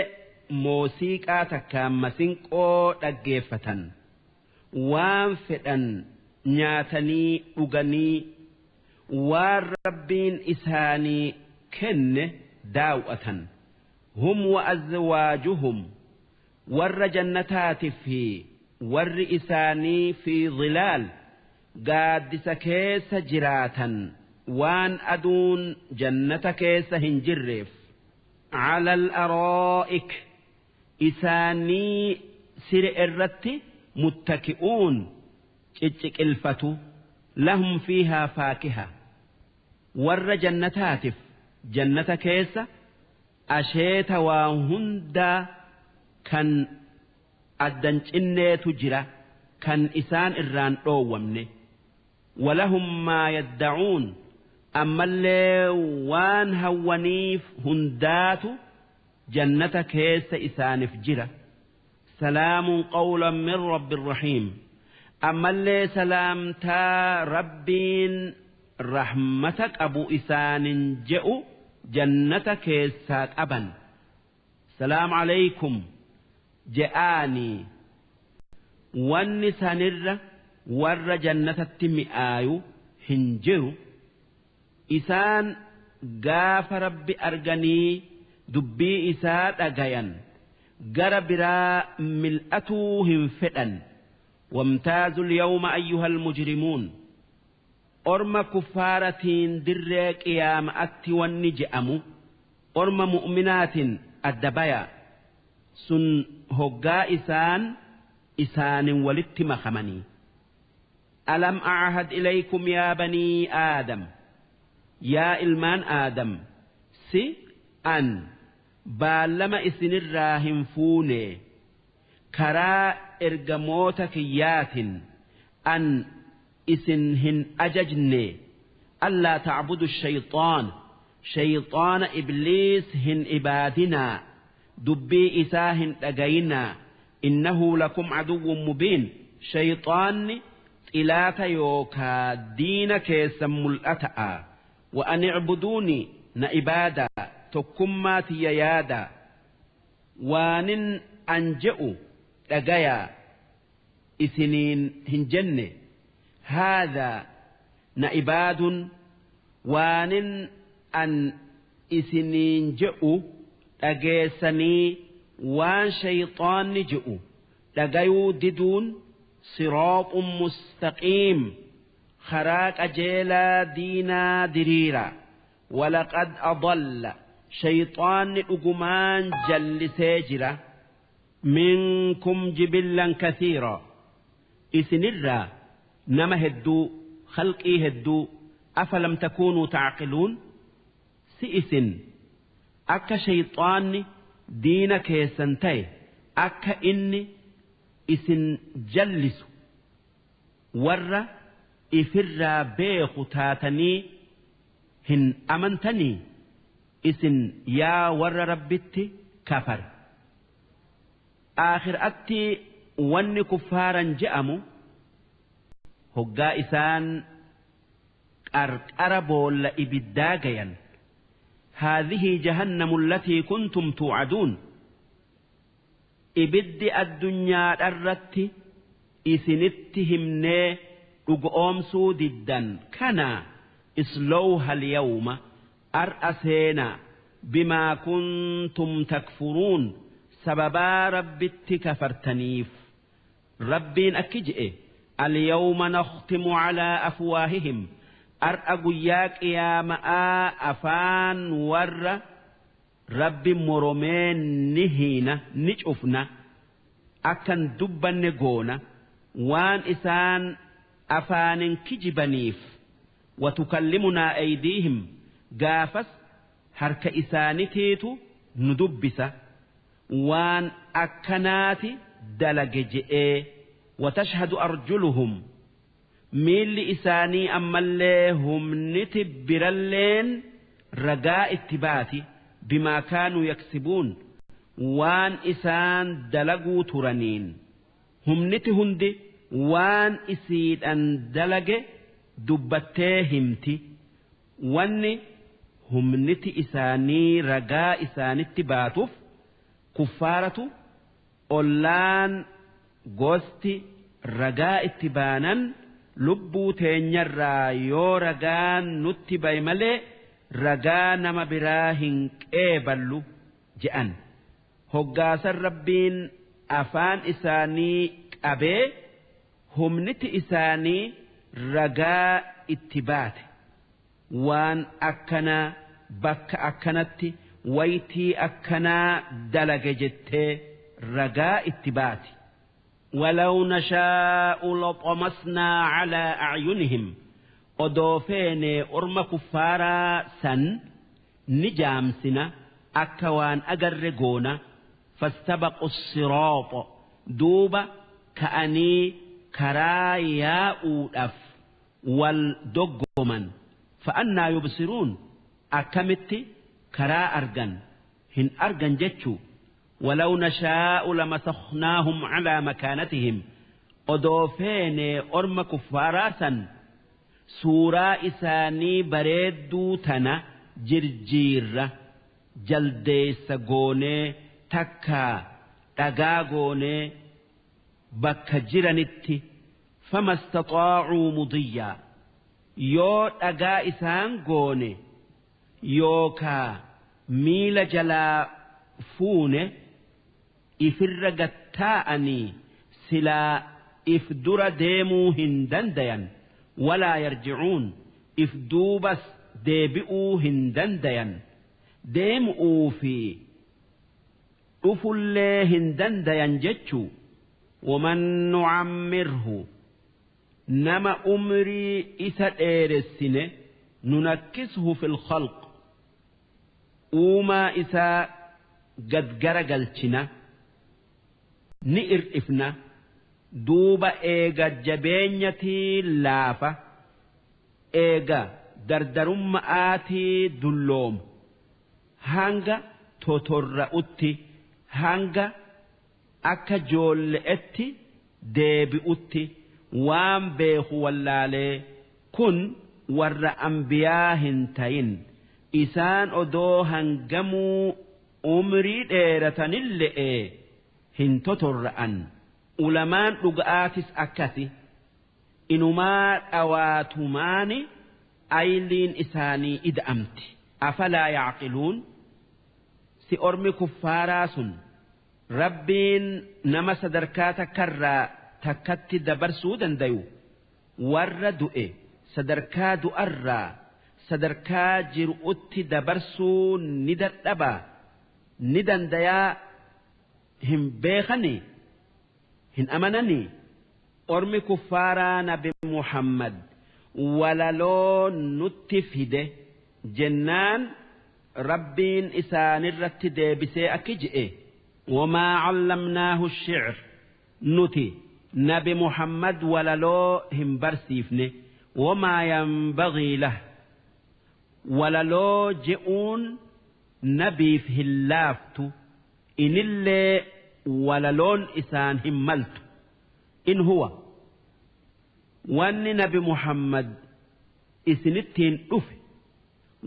muuziqaa takkaan masinqoo dhaggeeffatan waan fedhan nyaatanii dhuganii waan rabbiin isaanii kenne daaw'atan hum wa azwaajuhum warra jannataati fi warri isaanii fi zilaal gaaddisa keessa jiraatan waan aduun jannata keessa hin jirreef ala al-araa'ik isaanii sire irratti muttaki'uun cicciqilfatu lahum fiihaa faakiha warra jannataatiif jannata keessa asheeta waa hundaa kan addan cinneetu jira kan isaan irraan dhoowwamne ولهم ما يدعون أما اللي وان هونيف هندات جنة كيس إسانف جرة سلام قولا من رب الرحيم Ammallee salaamtaa Rabbiin rahmata qabu isaanin je'u jannata keessaa qaban. Salaam alaykum je'aanii wanni sanirra warra jannatatti mi'aayu hin jiru. Isaan gaafa Rabbi arganii dubbii isaa dhagayan gara biraa mil'atuu hin fedhan. Wamtaazu lyawma ayyuhal mujrimuun. Orma kuffaaratiin dirree qiyaama'atti wanni je'amu orma mu'minaatiin adda baya sun hoggaa isaan isaanin walitti makamanii. Alam a'ahad ilaykum yaa banii Aadam, yaa ilmaan Aadam, si an baallama isinirraa hin fuune karaa ergamoota kiyyaatin an isin hin ajajne allaa ta'budu shayxaan, shayxaana ibliis hin ibaadinaa, dubbii isaa hin dhagayinaa, innahu lakum aduwwun mubiin, shayxaanni xilaata yookaa diina keessan mul'ata'a. Wa an icbuduuni, na ibaadaa, tokkummaa tiyya yaadaa, waanin an je'u dhagayaa isiniin hin jenne. Haadhaa na ibaadun waanin an isiniin je'u dhageessanii waan shayxaanni je'u dhagayuu diduun siraaxun mustaqiim, karaa qajeelaa diinaa diriira. Walaqad adalla, shayxaanni dhugumaan jallisee jira, minkum jibillan kathiira, isinirraa nama hedduu, khalqii hedduu. Afalam takuunuu ta'qiluun? Si isin akka shayxaanni diina keessan ta'e, akka inni isin jallisu warra ifirraa beeku taatanii hin amantanii isin yaa warra Rabbitti kafare? Aakhiraatti wanni kuffaaran je'amu hoggaa isaan qarqara boolla ibiddaa gayan, haadhihi jahannamu allatii kuntum tuucaduun, ibiddi addunyaadharratti isinitti himnee dhugoomsuu diddan kana, islowha alyawma, ar'a seenaa, bimaa kuntum takfuruun, sababaa Rabbitti kafartaniif. Rabbiin akki je'e: alyawma nakhtimu calaa afwaahihim, ar'a guyyaa qiyaama'aa afaan warra Rabbi moromee ni hiina, ni cufna, akkan dubbanne goona waan isaan afaanin kijibaniif. Watukallimunaa aydiihim, gaafas harka isaanitiitu nu dubbisa waan akkanaati dalage je'ee. Watashhadu arjuluhum, miilli isaanii ammallee humniti biralleen ragaa itti baati, bimaa kaanuu yaksibuun, waan isaan dalaguu turaniin. Humniti hundi waan isiidhan dalage dubbattee himti. Wanni humniti isaanii ragaa isaanitti baatuuf kuffaaratu ollaan gosti ragaa itti baanan lubbuu teenyarraa yoo ragaan nutti baye malee ragaa nama biraa hin qeeballu je'an. Hoggaasan Rabbiin afaan isaanii qabee humniti isaanii ragaa itti baate, waan akkanaa bakka akkanatti waytii akkanaa dalage jettee ragaa itti baati. ولو نشاء لطمسنا على أعينهم, odoo feene orma kuffaaraa san ni jaamsina, akka waan agarre goona. فاستبقوا الصراط, duuba ka'anii karaa yaa'uudhaaf wal doggoman. فأنى يبصرون, akkamitti karaa argan? Hin argan jechuu. ولو نشاء لمسخناهم على مكانتهم. Odoo feene orma kuffaaraa san suuraa isaanii bareedduu tana jirjiirra jaldeessa goonee takkaa dhagaa goonee bakka jiranitti famastaxaacuu mudiyyaa yoo dhagaa isaan goone yookaa miila jalaa fuune ifirra gattaa'anii silaa if dura deemuu hin dandayan walaa yarji'uun if duubas deebi'uu hin dandayan deemu'uu fi dhufullee hin dandayan jechuu waman nucammirhu nama umrii isa dheeressine nunakkisuhu fil khalq uumaa isaa gadgara galchina ni ir'ifna duuba eega jabeenyatii laafa eega dardarumma'aatii dullooma hanga totorra'utti hanga akka joolle'etti deebi'utti waan beeku wallaalee kun warra ambiyaa hin tayin isaan odoo hangamuu umrii dheeratanille'e hin totorra'an. Ulamaan dhuga'aatis akkasi inumaa dhawaatumaani ayliin isaanii ida'amti afalaa yacqiluun si ormi kuffaaraa sun rabbiin nama sadarkaa takkarraa takkatti dabarsuu dandayu warra du'e sadarkaa du'arraa sadarkaa jiru'utti dabarsuu ni dadhabaa ni dandayaa hin beekanii hin amananii ormi kuffaaraa nabi Muhammad walaloo nutti fide jennaan rabbiin isaanirratti deebisee akki je'e wamaa callamnaahu shi'r nuti nabi Muhammad walaloo hin barsiifne wamaa yanbagii lah walaloo je'uun nabiif hin laaftu inillee walaloon isaan hin maltu in huwa wanni nabi Muhammad isinittiin dhufe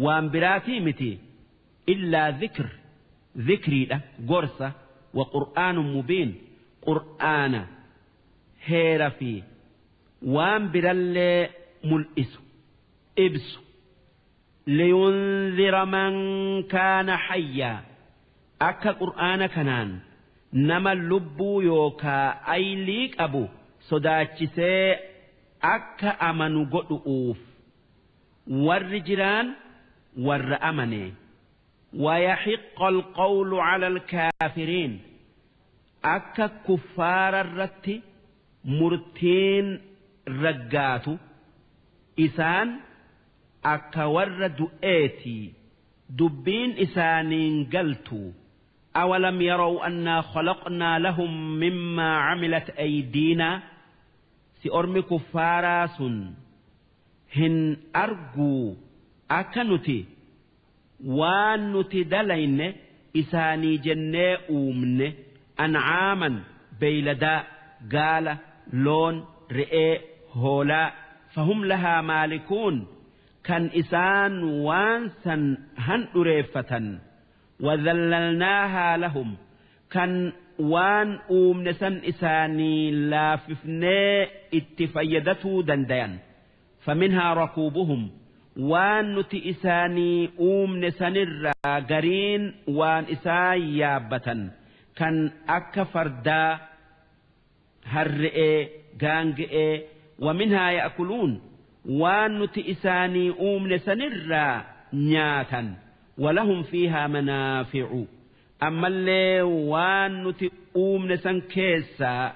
waan biraatii miti illaa dhikr dhikriidha gorsa wa qur'aanun mubiin qur'aana heera fi waan birallee mul'isu ibsu liyunzira man kaana hayyaa akka qur'aana kanaan nama lubbuu yookaa aylii qabu sodaachisee akka amanu godhu'uuf warri jiraan warra amane wayahiqqa alqawlu ala alkaafiriin akka kuffaara irratti murtiin raggaatu isaan akka warra du'eetii dubbiin isaaniin galtu أولم يروا أنا خلقنا لهم مما عملت أيدينا سأرمي كفاراس هن أرجو أكنتي وانتي دلين إساني جنة أمن أنعاما بيلدا قال لون رئي هولا فهم لها مالكون كان إسان وانسا هن أريفة وذللناها لهم كان وان أومنسن إساني لاففني اتفيدتو دنديان فمنها ركوبهم وان نتي إساني أومنسن الراغرين وان إسان يابة كان أكا فردا هرئي غانغئي ومنها يأكلون وان نتي إساني أومنسن الرا نياتا ولهم فيها منافع أما اللي وان نتي أومنسن كيسا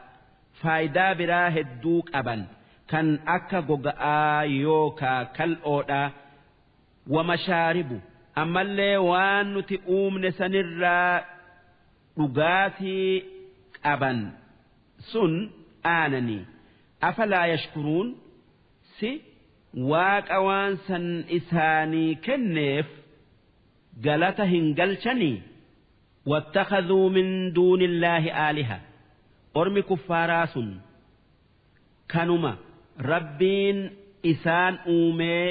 فايدا براه الدوك أبا كان أكا غوغا يوكا كالأودا ومشارب أما اللي وان نتي أومنسن الرا رغاتي أبا سن آنني أفلا يشكرون سي واك أوان سن إساني كنف galata hin galchanii wattakhadhuu min duuni illaahi aaliha ormi kuffaaraa sun Kanuma Rabbiin isaan uumee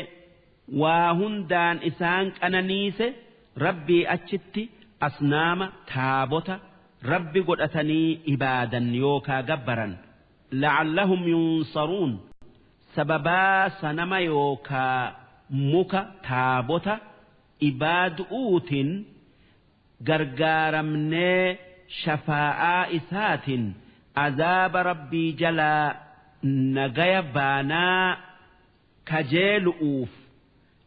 waa hundaan isaan qananiise Rabbii achitti asnaama taabota Rabbi godhatanii ibaadan yookaa gabbaran. La'allahum yunsaruun sababaa sanama yookaa muka taabota ibaadu'uutiin gargaaramnee shafaa'aa isaatiin azaaba Rabbii jalaa nagaya baanaa kajeelu'uuf.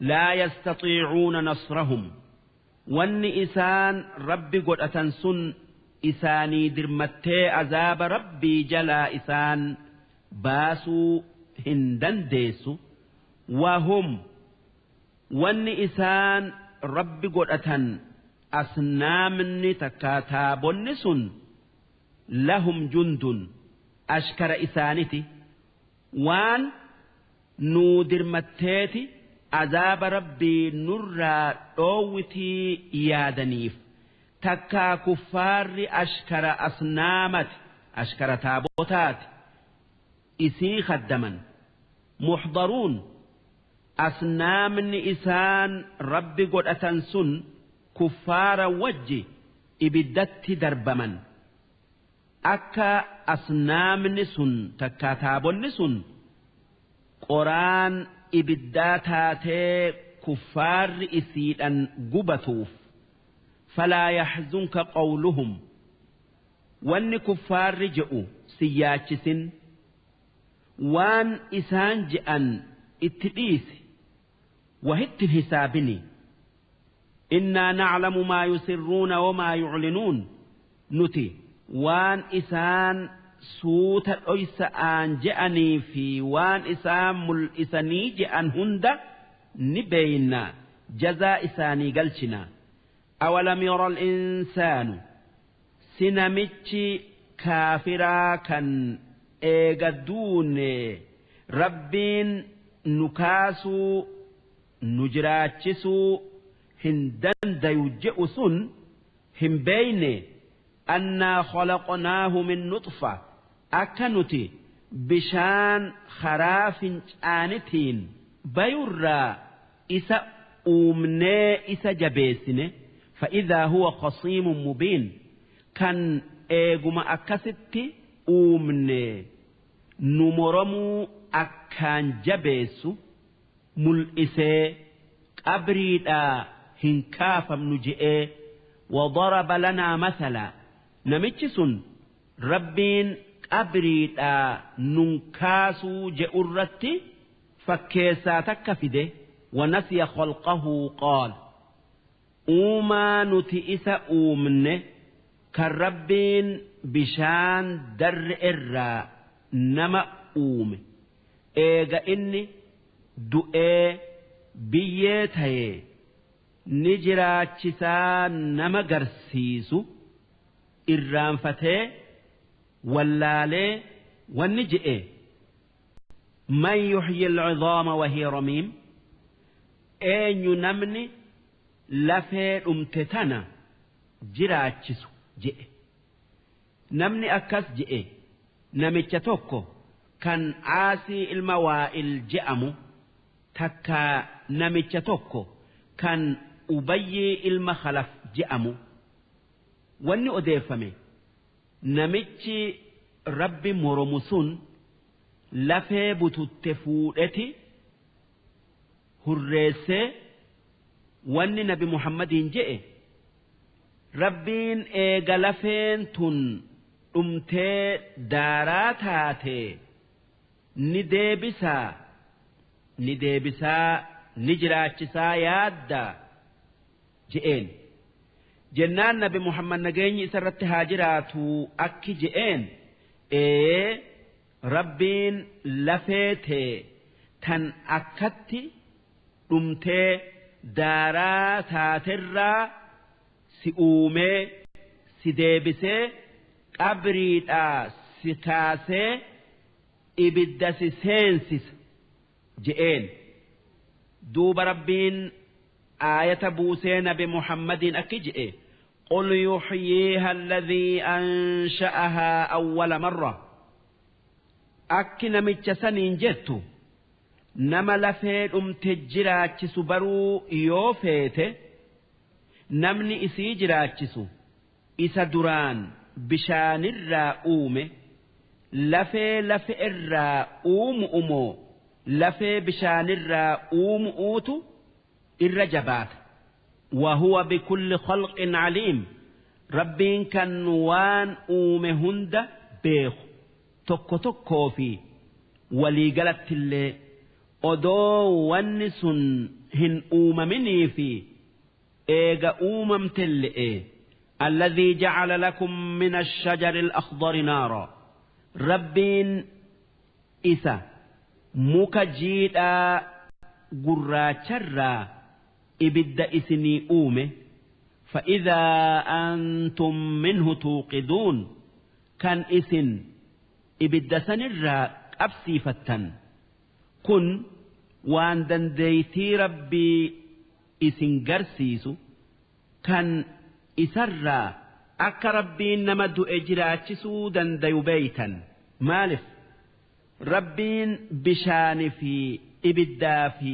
Laa yastatiicuuna nasrahum wanni isaan Rabbi godhatan sun isaanii dirmattee azaaba Rabbii jalaa isaan baasuu hin dandeessu. Wahum wanni isaan Rabbi godhatan asnaamni takkaa taabonni sun lahum jundun ashkara isaaniti waan nuu dirmatteeti azaaba Rabbii nurraa dhoowwitii yaadaniif takkaa kuffaarri ashkara asnaamati ashkara taabotaati isii khaddaman. Muxdaruun asnaamni isaan Rabbi godhatan sun kuffaara wajji ibiddatti darbaman. Akka asnaamni sun takkaa taabonni sun qoraan ibiddaa taatee kuffaarri isiidhan gubatuuf. Falaa yaxzunka qawluhum wanni kuffaarri je'u si yaachisin waan isaan je'an itti dhiisi wahitti hin hisaabini. Innaa naclamu maa yusirruuna wamaa yuclinuun nuti waan isaan suuta dhoysa'aan je'anii fi waan isaan mul'isanii je'an hunda ni beeyna jazaa isaanii galchina. Awalam yara al-insaanu si namichi kaafiraa kan eega duune Rabbiin nu kaasuu nu jiraachisuu hin dandayu je'u sun hin beeyne. Annaa khalaqnaahu min nutfa akka nuti bishaan karaa fincaanitiin bayurraa isa uumnee isa jabeessine. Fa'idhaa huwa khasiimun mubiin kan eeguma akkasitti uumne nu moromuu akkaan jabeessu mul'isee qabriidhaa hin kaafamnu je'ee. Wadaraba lanaa mathala namichi sun Rabbiin qabriidhaa nun kaasuu je'urratti fakkeessaa takka fide. Wanasiya khalqahu qaal uumaa nuti isa uumne kan Rabbiin bishaan darre irraa nama uume eega inni du'ee biyyee ta'ee ni jiraachisaa nama garsiisu irraanfatee wallaalee wanni je'e. Man yuhyi al-'idhaama wa hiya ramiim eenyu namni lafee dhumte tana jiraachisu je'e. Namni akkas je'e namicha tokko kan Aasii ilma Waa'il je'amu takka namicha tokko kan Ubayyii ilma Khalaf je'amu. Wanni odeeffame namichi Rabbi moromu sun lafee bututte fuudheti hurreessee wanni Nabi Muhammadiin je'e Rabbiin eega lafeen tun dhumtee daaraa taate ni deebisaa ni jiraachisaa yaadda je'een. Jennaan Nabi Muhammad nageenyi isarratti haa jiraatu akki je'een ee Rabbiin lafee tee tan akkatti dhumtee daaraa taaterraa si uumee si deebisee qabriidhaa si kaasee ibidda si seensisa je'een. Duuba Rabbiin aayata buusee Nabi Muhammadiin akki je'e qul yuhyiiha alladhii ansha'ahaa awwala marra Akki namicha saniin jettu nama lafee dhumte jiraachisu baruu yoo feete namni isii jiraachisu isa duraan bishaanirraa uume lafee lafe irraa uumu'umoo lafee bishaanirraa uumu'uutu irra jabaata. وهو بكل خلق عليم ربين كان وان uume hunda beeku tokko tokkoo fi waliigalatti illee odoo wanni sun hin uumaminii fi eega uumamtelle'e. الذي جعل لكم من الشجر الأخضر نارا ربين إسا مكجيدا قراتشرا إبد إسني أومه فإذا أنتم منه توقدون كان إسن إبد سنرا أبسي فتن كن وان دنديتي ربي إسن قرسيسو كان isarraa akka rabbiin nama du'e jiraachisuu dandayu beeytan. Maalif rabbiin bishaanii fi ibiddaa fi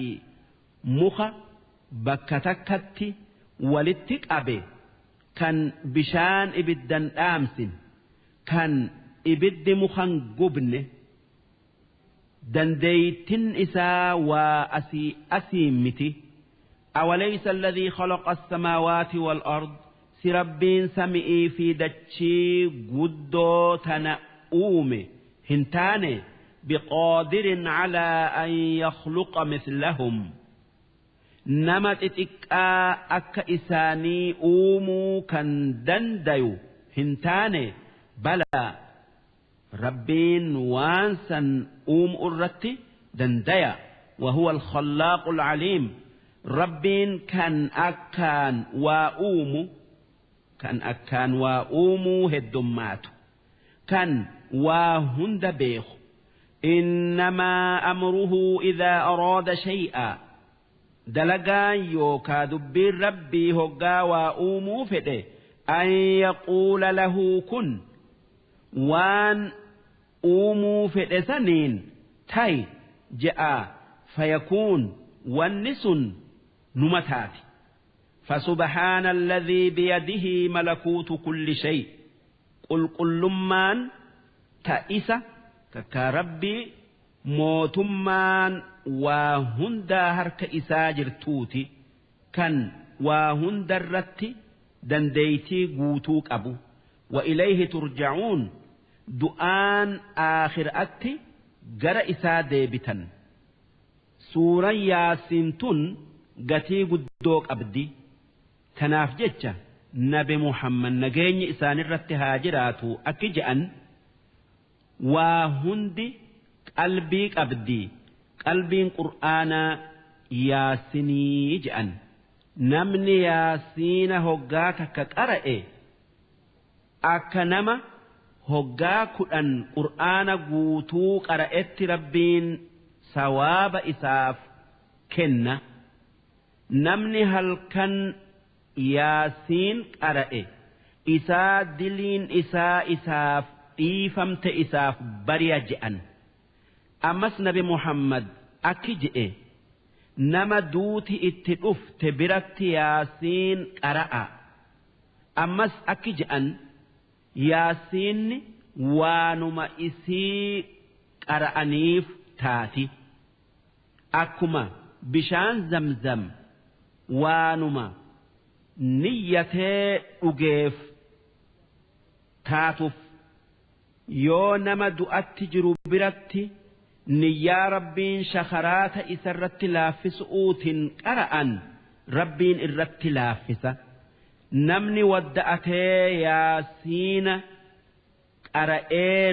muka bakka takkatti walitti qabe kan bishaan ibiddan dhaamsin kan ibiddi mukan gubne dandeeytin isaa waa asii asii miti. أوليس الذي خلق السماوات والأرض ربين سمئي في دتشي قدو تنأومي هنتاني بقادر على أن يخلق مثلهم نمت اتكا أك إساني أومو كان دنديو هنتاني بلى ربين وانسا أوم أرتي دنديا وهو الخلاق العليم ربين كان أكان وأومو كان أكان وأومو هدماتو كان وهند بيخ. إنما أمره إذا أراد شيئا دلقا يوكا دبير ربي هقا وأومو فده أن يقول له كن وان أومو فده سنين تاي جاء فيكون والنسن نمتاتي. فسبحان الذي بيده ملكوت كل شيء قل قل لمان تائسة كربي موتمان وهندا هرك إساجر توتي كان وهندا الرتي دنديتي قوتوك أبو وإليه ترجعون دعان آخر أتي جرى إسا ديبتا. سورة ياسين تن قتي قدوك أبدي تناف جتة نبي محمد نجيني إسان الرت هاجراتو أكجأن وهندي قلبي أبدي قلبي قرآن ياسيني جأن نمني ياسين هقاك كقرأ أكنما هقاك أن قرآن قوتو قرأت ربين سواب إساف كنا نمني هل كان yaasiin qara'e isaa diliin isaa isaaf dhiifamte isaaf bari'a je'an. Ammas nabi Muhammad akki je'e nama duuti itti dhufte biratti yaasiin qara'a. Ammas akki je'an yaasiinni waanuma isii qara'aniif taati. Akkuma bishaan zamzam waanuma niyyatee dhugeef taatuuf yoo nama du'atti jiru biratti niyyaa rabbiin shakaraata isarratti laaffisuutiin qara'an rabbiin irratti laaffisa. Namni wadda'atee yaasiina qara'ee.